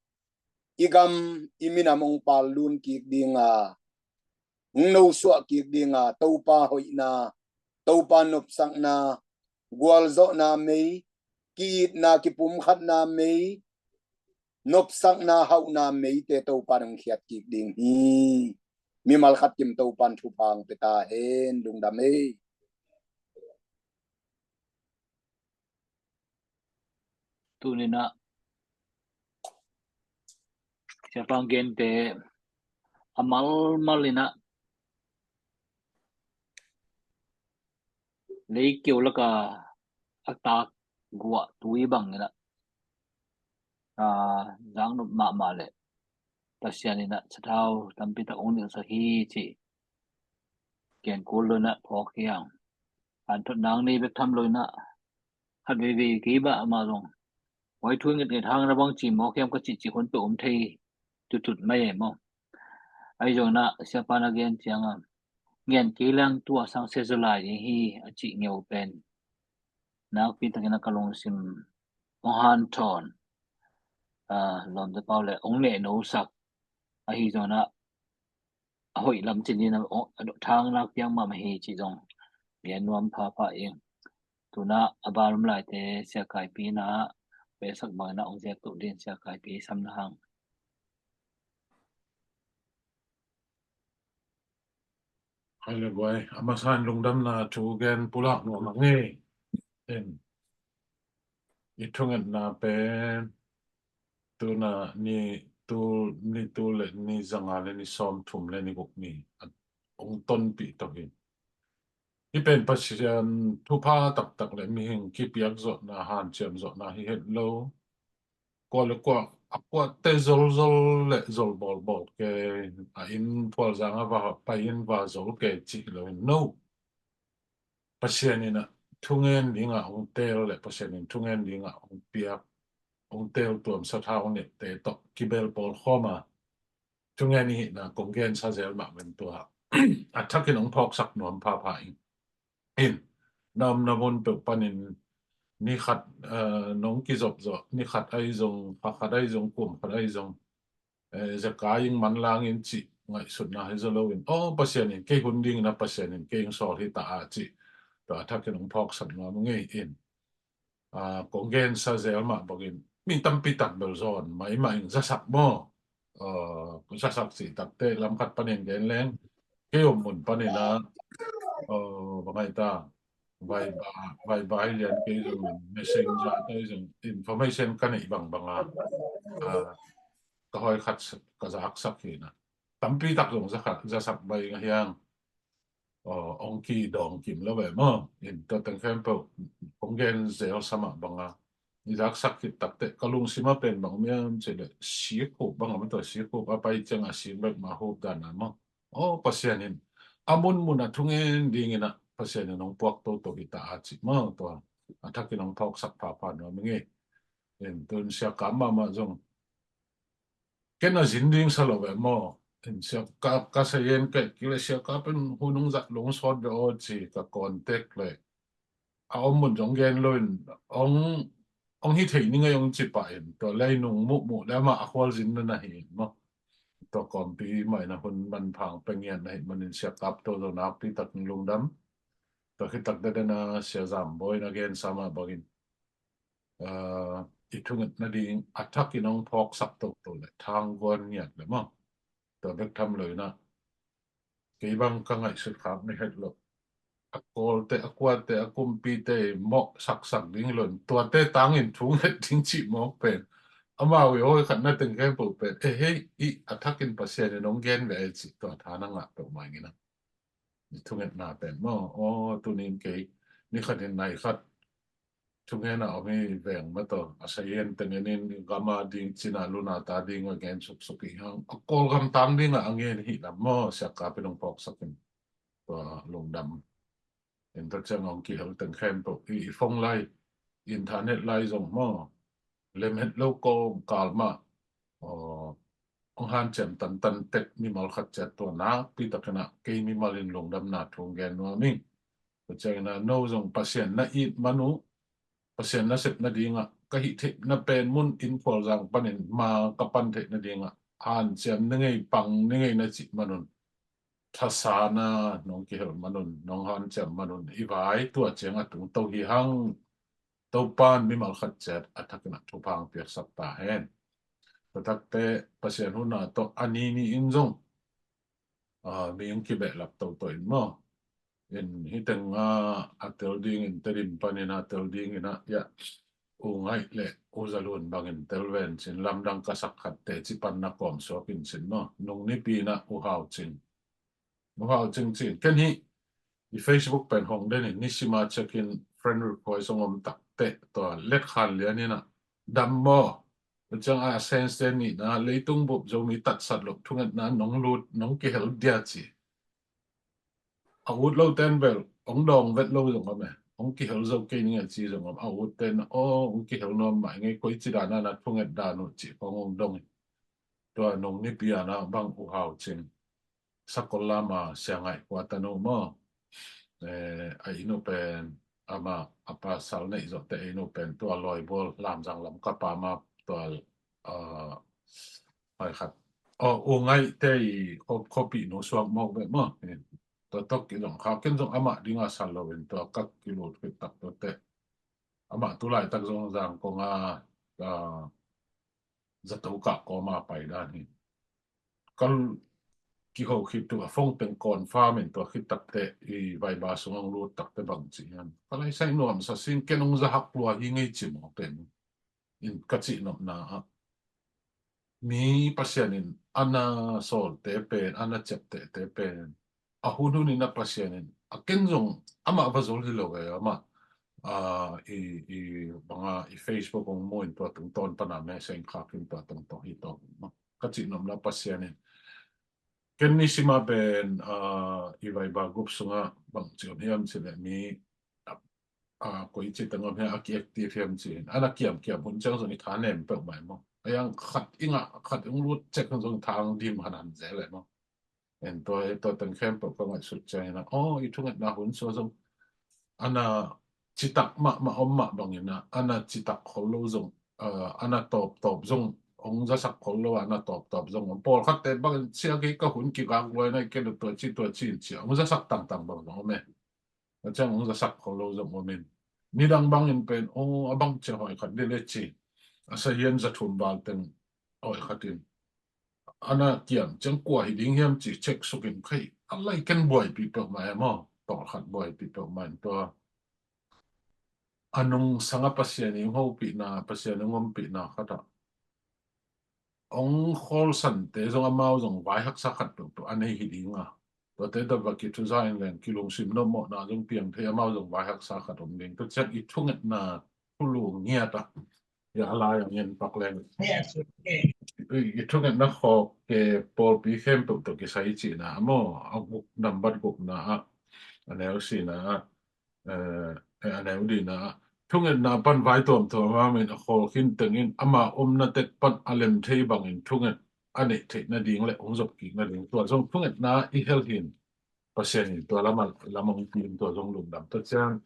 i gam i minam hong pallun kik dinga, hong nosuah kik dinga, Topa hoihna, Topa nopsakna, gualzawhna mei, ki-itna kipumkhatna mei, nopsakna hauhna meite Topa nong khiat kik ding hi. Mimal khat kim Topan thupha hong pia ta hen. Lungdam ei. Tuninah siapa gente a malmal inah leikeu laka a tak guah tui bang inah, a, zaknop mahmah le Pasian inah sathau tampi tak ong nilhsak hi cih gen kul lo inah phawk hiang. Hanthot nang nei bek tham lo inah khat veivei kei bah amah zong huai thu ngetnget hang na bang ci mawk hiam ka cihcih hun peuh om thei tutut mai e maw? Ahi zong inah siapa na gen cianga ngen kei leng tua sang sia zaw lai ding hi a cih ngeu pen nakpi takin a ka lungsim hong hanthawn, a, lawmte pau le hong nehnosak ahi zong inah a hoih lam cin in a thang nak piang mahmah hi cih zong gen nuam phapha ing. Tunah a ban om laite Sia Kaipi inah pehsak bangin a hong ziak tuh din Sia Kaipi sam na hang. Hai le buai, a masan lungdamna thu gen pulak nuam a ngei. En. I thungetna pen tuna ni tul, ni tul le ni zanga le ni sawm thum le ni guk ni a ong tonpih to hi. Hi pen Pasian thupha taktak le mihing kipiak zawhna, hanciam zawhna hi het lo. Kua le kua a kuate zolzol le zol bawlbawl ke, a inn phualzang a va pai in va zol ke cih lo in no. Pasian in a thungen dingah hong teel le Pasian in thungen dingah hong piak, hong teel tuam sathau nete tawh kibel pawl khawm a thungen i hihna kong gensa zel mah ven tua a thakin hong phawksak nuam phapha in. In na omna mun peuh panin ni khat, eh, nong kizop zawh, ni khat ahi zong, kha khat ahi zong, kum khat ahi zong, eh, zekai in manlang in cih ngaihsutna hi zaw loin, aw Pasian in kei hun dingin a Pasian in kei hong sawl hi ta a cih tua a thakin hong phawksak nuam ngei in. Ah, kong gensa zel mah bangin mi tampi tak bel zawn maimah in zasak maw? Ah, zasak cih takte lam khat panin gen leng kei om mun panin a, ah, bang ai ta, Viber, Viber hi lian kei zong, Messenger te zong information ka neih bangbang a, ah, ka hawi khat ka zaksak hi na. tampi tak zong za khat, za sak bai nga hiang. Aw, ong kidawng kim lo ve maw. In tua teng khempeuh ong gen zel sa mah banga i zaksak khit takteh ka lungsim a pen bang miam cih leh sikhup bang a ma tua sikhup a pai ciang a sik bek mah hup dan a maw. Aw, Pasian in a munmun a thungen dingin ah Pasian in ong puak toto hi ta a cih maw tua a thakin ong phawksak phapha nuam ing ei. In tun siakap mahmah zong ken a zin ding sa lo ve maw. In siakap ka sa yen kei kile siakap in hun ong zat lo ong sawt ve aw ci ka contact le a om mun zong gen lo in ong ong hi thei ni ngei ong ci pah in tua lei nung muhmuh le amah a khualzin na na hi in maw. Tua kawmpi mah in a hun manphang pengian na hi manin siakap to zo nakpi tak lungdam. Tua khit tak deden a sia zam bawi na gen sa mah bangin i thungetna ding a thakin ong phawksak toto le thangguan ngiat le maw. Tua bek tham lo in ah kei bang ka ngaihsut khak ni het lo. A kawlte, a kuate, a kumpite mawh saksak ding lo in tuate tangin thunget ding cih mawk pen amau i hawi khatna teng khempeuh pen e hei i a thakin Pasian in ong gen ve e cih tua tha na ngah peuhmah ing in ah. I thungetna pen maw aw tunin kei ni khatin nai khat thungen a om hi veng mah tawh a sayen teng enin gam a ding cina luna ta ding a gen suksuk i hang a Kawlgam tang ding a a ngen hi lam maw siakap in ong phawksak in tua lungdam. In tua ciang ong kihel teng khempeuh i phone lai internet lai zong maw lemhet lo kawm kal mah ong hanciam tantan tek mimal khat ciat tua nakpi takin ah kei mimal in lungdamna thu ong gen nuam ing. Tua ciangin ah no zong Pasian na it man uh Pasian na sep nadingah ka hih theihna pen mun in khualzang panin ma ka pan theih nadingah hanciam ni ngei pang ni ngei na cih manun thasana nong kihel manun nong hanciam manun i vai tua ciang a tungto hi hang. Topan mimal khat ciat a thakin ah thupha ong piaksak ta hen. Tua takte Pasian huna tawh a ni ni in zong mi ong kibehlap toto in maw. In hih teng a tel dingin Tedim panin a tel dingin ah ia U Ngaih le U Za Lun bangin tel ven cin lamdang ka sak khat teci pan na kawm suak in cin maw. Nung nipi in ah U Hau Cing, U Hau Cing cin ken hih i Facebook pen hong den in nisima check in friend request ong om takteh tua let khan lian in ah dam maw. Tua ciang a sense te nihna leitung bup Zomi tatsat loh thungetna nong lut nong kihel dia ci. A ut lo ten bel ong dawng vet lo zong om e ong kihel zo kei ning a ci zong om a ut ten aw ong kihel nuam mah ing ei koi ci dan a na thunget dan uh ci khong ong dong in. Tua nung nipi a na bang U Hau Cing Sakol lama Sia Ngaih Kua tanu maw. A inu pen ama a pasal neih zawhte a inu pen tua Lawibual Lamzang lam ka pa ma tua hai khat aw U Ngaihte i khuapih nu suak mawk beh maw. Tua tawh kizong kha ken zong amah dinga sal lo in tua ka kilut khit tak tuate amah tu laitak zong Zangkong a zato kah kawma pai dan hi. Ka kiho khit tu a phone teng confirm in tua khit takte i Viber sung ong lut takte bang ci hian ka lai sai nuam sa sin ken ong zahak lua hi ngei ci maw pen in ka cih nopna ah mi Pasian in ana sawlte pen ana ciaptehte pen a hun hun in a Pasian in a ken zong amah va zol hi lo e amah i banga i Facebook ong mu in tua tungtawn pana message khak in tua tungtawn hi tawh ka cih nopna Pasian in ken nisima pen i Viber group sungah bang ci om hiam ci le mi koi ci teng om hiam a ki active hiam ci in ana kiamkiam hun ciang zong i tha nem peuh mai maw. A yang khat i ngah khat ong lut cek hun zong i tha ong dim han han zel e maw. En tua e tua teng khempeuh ka ngaihsut ciangin a aw i thungetna hun sua zong ana citak mahmah om mah bangin a ana citak khol lo zong ana tawptawp zong ong zasak khol lo a ana tawptawp zong om. Pawlkhatte bangin sia kei ka hun kikak luai na i kei lo tua ci tua ci in cia ong zasak tangtang bang zong om e. A ciang ong zasak khol lo zong om in nidang bangin pen aw a bang cia hoi khat dile ci a sa hian za thum bal teng hoi khat in ana kiam ciang kua hi ding hiam ci cek sukin khai a lai ken buaipi peuhmah e maw. Tawlkhat buaipi peuhmah in tua a nungsanga Pasian i hopihna Pasian i ngompihna khatah ong kholsante zong amau zong vai haksa khat peuhpeuh a nei hi ding a, tuate tawh va kithuza in leng kilungsim nopmawhna zong piang thei, amau zong vai haksa khat om ding. Tua ciang i thungetna thulu ngiat a, ya a lai ang in pak leng i, i thungetna khawk ke pawlpi khempeuh tawh kisai cihna a maw, a guk, nambat gukna ah, a neu sina ah, eh, eh, a neu lina ah, thungetna pan vai tuamtuam a min a khawl khin tengin ama omna tek pan a lem thei bangin thunget a neih theih nading le hong zop kik nading, tua zong thungetna i hel hin Pasian in tua lam a, lam hong pia in tua zong lungdam. Tua ciang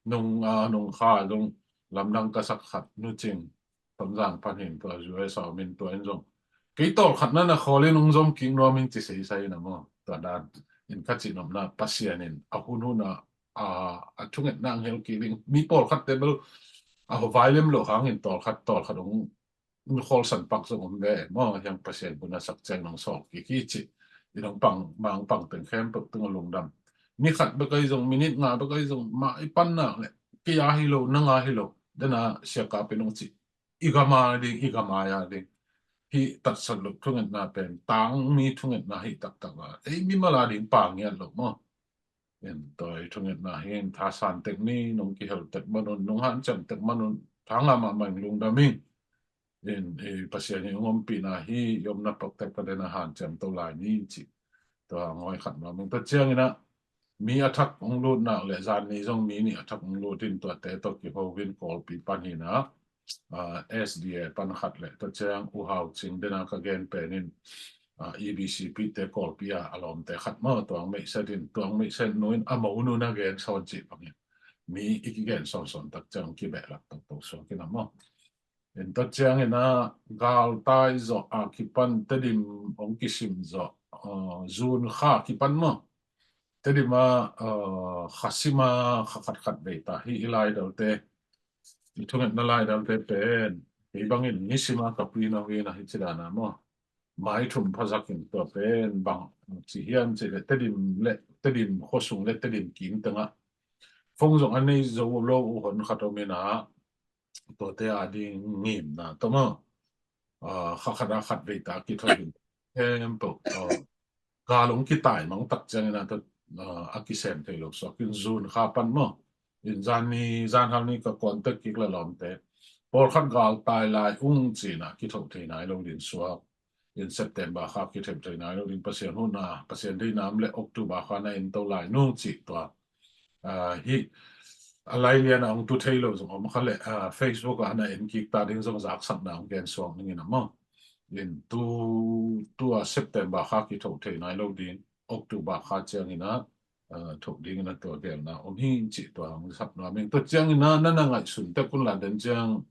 nung, ah, nung kha zong lamdang ka sak khat Nu Cing Thomzang pan hin tua U S a om in tua in zong kei tawlkhat na na khawl in hong zom kik nuam in ci seisai in a maw, tua dan in ka cih nopna Pasian in a hun hun a, a, a thungetna ang hel kik ding. Mi pawlkhatte bel a vai lem lo hangin tawlkhat tawlkhat hong kholsan pak zong om ve maw, hiang Pasian hun a sak ciang nong sawl kik hi ci. I nong pang, mang pang teng khempeuh tung a lungdam. Ni khat bek ahi zong, minit nga bek ahi zong, mah i pan nak le kei a hi lo, nang a hi lo, dena siakap in hong ci. I gam a ding, i gam a ding. Hih tatsat lo thungetna pen tangmi thungetna hi taktak a, ei mimal a ding pa ngiat lo maw. In tua i thungetna hi in thasan tek ni, nong kihel tek manun, nong hanciam tek manun, tha ngah mahmah in lungdam ing. In, i Pasian i hong ompihna hi, i omna pektek ka dena hanciam to lai ni ci. Tua ngawi khat nuam ing. Tua ciangin ah mi a thak hong lut nak le zan ni zong mi nih a thak hong lut in tuate tawh kiho in Kawlpi pan hi na, ah, S D A pan khat le tua ciang U Hau Cing dena ka gen pen in, ah, E B C P te Kawlpi a a lawmte khat maw, tuang meihset in, tuang meihset nu in a mo nu na gen sawn cih bangin mi i kigen sawnsawn tak ciang kibehlap toktok suak in a maw. In tua ciangin ah galtai zawh a kipan Tedim hong kisim zawh, ah, June kha kipan maw, Tedim ah, ah, kha sim a kha khat khat vei ta hi i laidalte, i thungetna laidalte pen kei bangin nisim a ka pui nong in a hi ci dan a maw, mai thum phazak in tua pen bang ci hiam cih le Tedim le, Tedim khuasung le Tedim kim tengah phone zong a nei zo lo uh hon khat om in ah, tuate a ding ngimna tawh maw, ah, kha khat a khat vei ta kithoih in khempeuh, ah, gal hong kitai mang tak ciangin ah, tua, ah, a kisem thei lo suak in June kha pan maw. In zan ni, zan hal ni ka contact kik le lawmte, pawlkhat galtai lai ung ci in ah kithoh thei nai lo ding suak. In September kha kithoh thei nai lo ding, Pasian hun a, Pasian deihna om le October kha na en to lai nung cih tua. Ah, hi a lailian a hong tu thei lo zong om kha le, ah, Facebook ah na en kik ta ding zong zaksakna hong gen suak ning in a maw. In tu, tua September kha kithoh thei nai lo ding, October kha ciangin ah, ah, thoh dingin a tua gelna om hi cih tua hong sap nuam ing. Tua ciangin ah na na ngaihsun tek un la den ciang,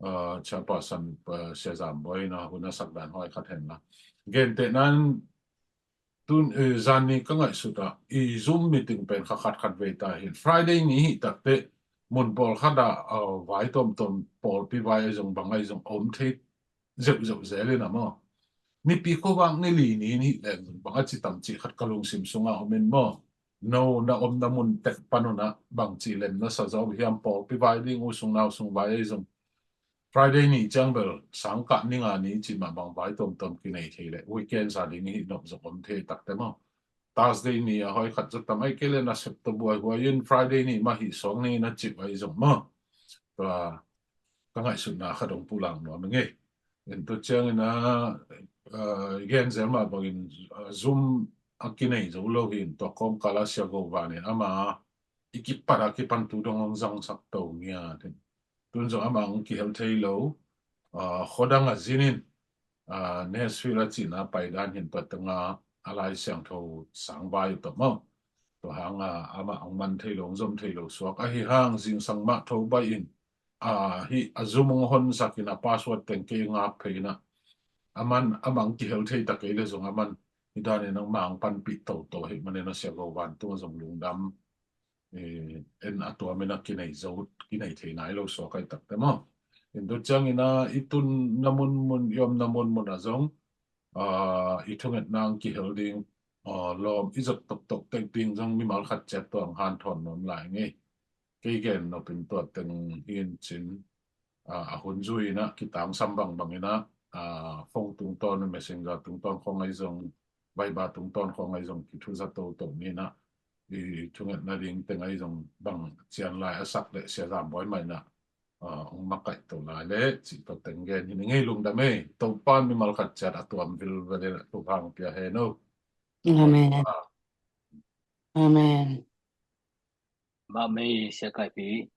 ah, Chairperson, ah, Sia Zam Bawi in a hun a sak dan hawi khat hen la. Gentehna in tun, eh, zan ni ka ngaihsut ah i Zoom meeting pen kha khat khat vei ta hi. Friday ni hi takte mun pawlkhat ah, ah, vai tawmtawm pawlpi vai ahi zong bang ahi zong om thei zeuhzeuh zel in a maw. Nipi khuavak ni li ni nih leng bang a ci tam cih khat ka lungsim sungah om in maw. No na omna mun tek pan un ah bang ci lem na sa zo hiam, pawlpi vai ding, u sung nau sung vai ahi zong Friday ni ciang bel sangkah ni nga ni ci mah bang vai tawmtawm kinei thei le weekend sa ding hi nop zong om thei takte maw. Thursday ni a hawi khat zat tam ai kei le na sep to buai huai in Friday ni mah hi suak ni na cih vai zong maw. Tua ka ngaihsutna kha dong pulang nuam ing e. In tua ciangin ah, ah, gen zel mah bangin, ah, Zoom a kinei zo lo hi in tua kawmkal ah Sia Go Van in ama i kipat a kipan tu dong hong zangsak to ngiat in. Tun zong ama hong kihel thei lo, ah, khuadang a zin in, ah, Nashville a cihna pai dan hin tua teng ah a Lai Siangtho sang vai uh tawh maw. Tua hang a ama hong man thei lo, hong zom thei lo suak ahi hang zingsang mah tho baih in, ah, hi a Zoom hong honsak in a password teng kei ngak phei in ah, aman, amang kihel thei ta kei le zong aman hi dan in ah mang panpih toto hi manin a Sia Go Van tung a zong lungdam. Eh, en a tua min a kinei zo, kinei thei nai lo suak ai takte maw. In tua ciangin ah i tun na munmun, i om na munmun ah zong, ah, i thungetna ang kihel ding, ah, lawm i zot toktok tek ding zong mimal khat ciat tua ang hanthawn nuam lai ngei. Kei gen nopin tua teng hi in cin, ah, a hun zui in ah kitangsam bangbang in ah, ah, phone tungtawn, messenger tungtawn khawng ahi zong, Viber tungtawn khawng ahi zong, kithuza toto ni in ah, i thungetna ding teng ahi zong bang cian lai a sak leh Sia Zam Bawi mah in ah, ah, hong makaih to lai leh cih tawh teng gen hi ning ei. Lungdam ei. Topa in mimal khat ciat a tuam vilvel in ah thupha hong pia hen o. Amen. Amen. Mahmah ei Sia Kaipi.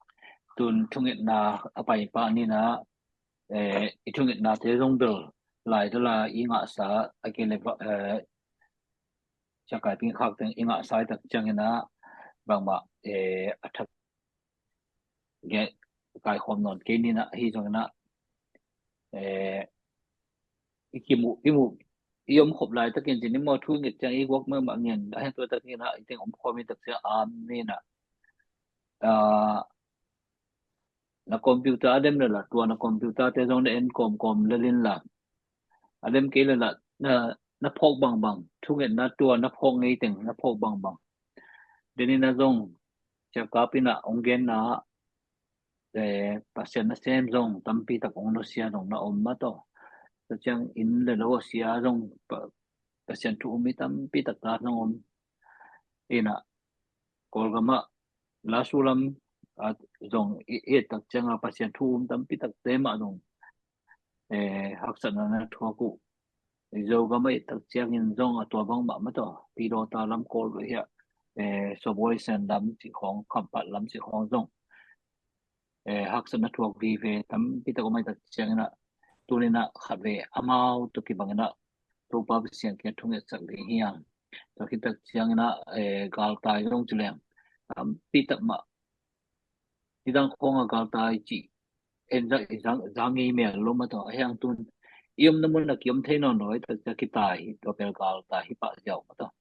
Tun thungetna a pai pah ni in ah, eh, i thungetnate zong bel lai dala i ngahsa a kei leh, eh, Sia Kaipi khak teng i ngahsa i tak ciangin ah bangmah, eh, a thak ge kaikhawm nawn kei ni in ah, ahi zongin ah, eh, i kimu, i mu, i om khop laitakin zin i maw, thu nget ciang i guak mahmah ngen a hen, tua takin ah i teng om khawm i tak ciang amen in ah, ah, na computer a lem leh la, tua na computer te zong na en kawmkawm lel in la, a lem kei leh la, na, na phawk bangbang, thungetna tua na phawk ngei teng na phawk bangbang. Denin ah zong Sia Kaipi in ah hong genna, eh, Pasian nasem zong tampi tak hong nusia zong na om mah tawh. Tua ciangin leh lo a sia zong Pa-, Pasian thu um mi tampi tak ta zong om. In ah Kawlgam ah Lasu lam ah zong i, i et tak ciang ah Pasian thu um tampi takte mah zong, eh, haksatna na thuak uh. Zogam ah i et tak ciangin zong a tua bangmah mah tawh, Pidawta lam Kawl hi a, eh, Sawbuai Sen lam cih khawng, Khampat lam cih khawng zong, eh, haksatna thuak vive tampi tak om a i tak ciangin ah, tuni in ah khatvei amau tawh kibangin ah Topa Pasian kiang thungetsak ding hi hang. Tua khit tak ciangin ah, eh, galtai zong ci leng tampi tak mah, nidang khawng a galtai cih en zak i zang, zang ngei mel lo mah tawh, ahi hang tun i omna mun ah kiom thei nawn lo, i tak ciang kitai hi, tua bel galtai hi pah ziau mah tawh.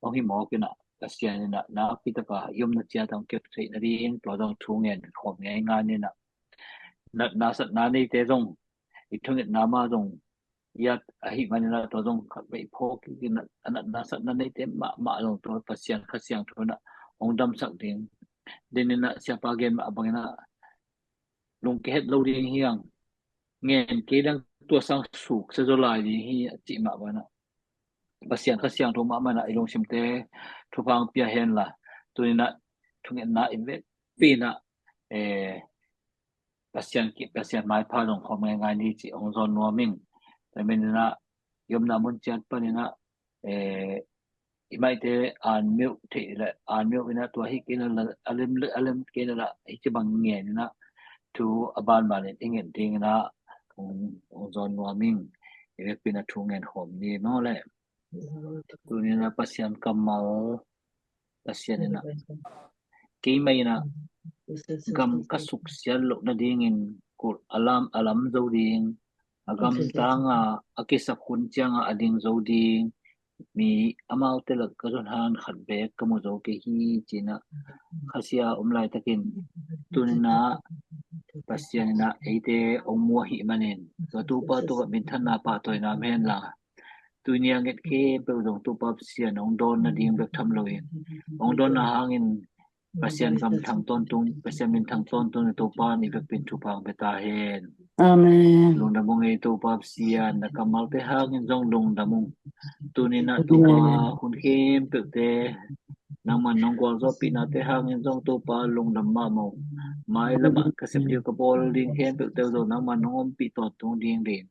Hong hi mawk in ah, Pasian in ah nakpi tak a i omna ciat ah hong kep theih nading, tua zong thu ngen khawm ngeingai ni in ah, natna satna neite zong, i thungetna mah zong i at ahih manin ah tua zong khatvei phawk in ah, a natna satna neite mahmah zong tua Pasian Kha Siangtho in ah hong damsak ding. Denin ah Siapa gen mah bangin ah lungke het lo ding hi hang, ngen kei leng tua sang suk sia zaw lai ding hi a cih mah bangin ah, Pasian Kha Siangtho mahmah in ah i lungsimte thupha hong pia hen la, tuni in ah thungetna i vekpi in ah, eh, Pasian ki, Pasian maipha zong khawm ngeingai ni cih hong zawn nuam ing. Tua manin ah i omna mun ciat panin ah, eh, i maite an meuh theih leh an meuh in ah, tua hi kei leh la, a lem, a lem kei leh la, hi ci bang ngen in ah, thu a banban in i nget dingin ah hong, hong zawn nuam ing. I vekpi in ah thu ngen khawm ni maw leh. Tuni in ah Pasian kammal, Pasian in ah keimah in ah gam ka suksiat loh nadingin kul a lam, a lam zo ding, a gamtang a, a kisak hun ciang a, a ding zo ding mi amaute lak ka zon hang khat beek ka mu zo kei hi ci in ah, Kha Sia om laitakin tuni in ah Pasian in ah eite hong mu ahih manin, tua Topa tungah minthanna pahtawina om hen la, tuni a nget khempeuh zong Topa Pasian hong dawn nading bek tham loin, hong dawnna hangin Pasian gam thang tawntung, Pasian min thang tawntung in Topa in i vekpi in thupha hong pia ta hen. Amen. Lungdam ung ei Topa Pasian, na kammalte hangin zong lungdam ung. Tuni in ah Topa, hun khempeuhte nangman nong gualzawhpihnate hangin zong Topa lungdam mahmah ung. Mailam ah ka sep ding ka bawl ding khempeuhte zong nangman nong ompih tawntung ding ding,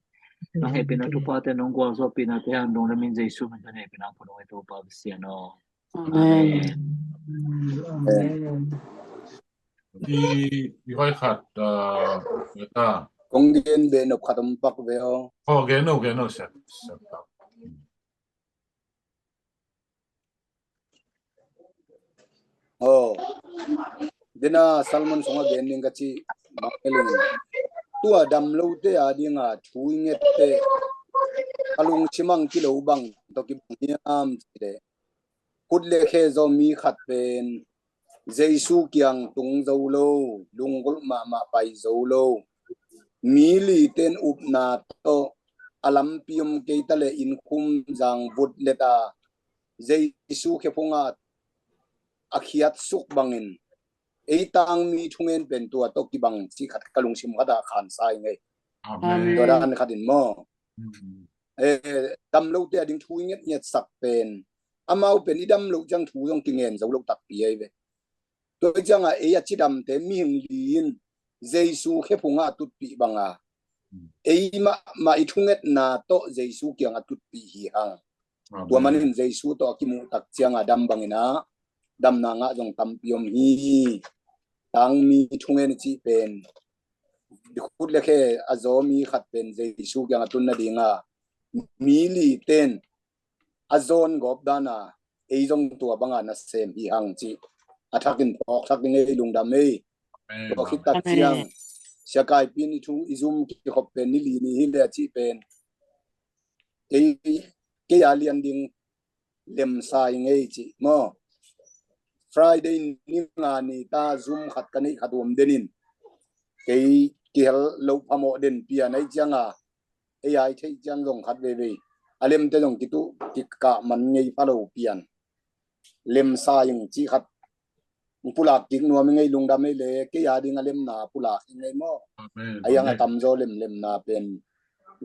nong hehpihna thuphate, nong gualzawhpihnate hang lungdam in, Jesu min tawh hehpihna hong pia ung ei Topa Pasian aw. Amen. Amen. I, i hoih khat, ah, ta. Kong gen beh nop khat om pak ve aw. Oh, gen o, gen o, siap, siap. Oh. Dena Salmon sunga gen ding ka ci mah e leng. Tua dam lote a dinga thu i ngette a lungsim ah kilo bang tawh kibang hiam cih leh, khut le khe zaw mi khat pen Jesu kiang tung zo lo, lunggulh mahmah pai zo lo, mi liten upna tawh a lampi om kei ta leh innkhum zang vut let a, Jesu khephungah a khiatsuk bangin ei tangmi thungen pen tua tawh kibang cih khat ka lungsim khatah khansa ing ei. Amen. Tua dan khatin maw. Eh, dam lote a ding thu i ngetngetsak pen, amau pen i dam loh ciang thu zong kingen zo lo takpi ahi ve. Tua ciangah ei a cidamte mihing li in Jesu khephungah a tutpih banga ei mahmah i thungetna tawh Jesu kiangah tutpih hi hang. Tua manin Jesu tawh a kimuh tak ciangah dam bangin ah damna ngah zong tampi om hi. Tangmi thungen i cih pen, khut le khe a zaw mi khat pen Jesu kiangah tun nadinga mi li ten a zawn gawp dana ei zong tua banga nasem hi hang cih a thakin phawk thak ding ei, lungdam ei. Tua khit tak ciang Sia Kaipi in i thu i Zoom kikhop pen ni li ni hi le a cih pen kei, kei a lian ding lemsa i ngei cih maw. Friday ni nga ni ta Zoom khat ka neih khat uam denin kei kihel loh phamawh den pian ahi cianga ei ai theih ciang zong khat veivei a lemte zong kituh kikah man ngei pha lo pian. Lemsa ing cih khat pulak kik nuam i ngei, lungdam ei le, kei a ding a lemna pulak i ngei maw. Ahi hang a tamzaw lemlemna pen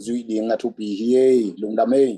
zuih ding a thupi hi ei, lungdam ei.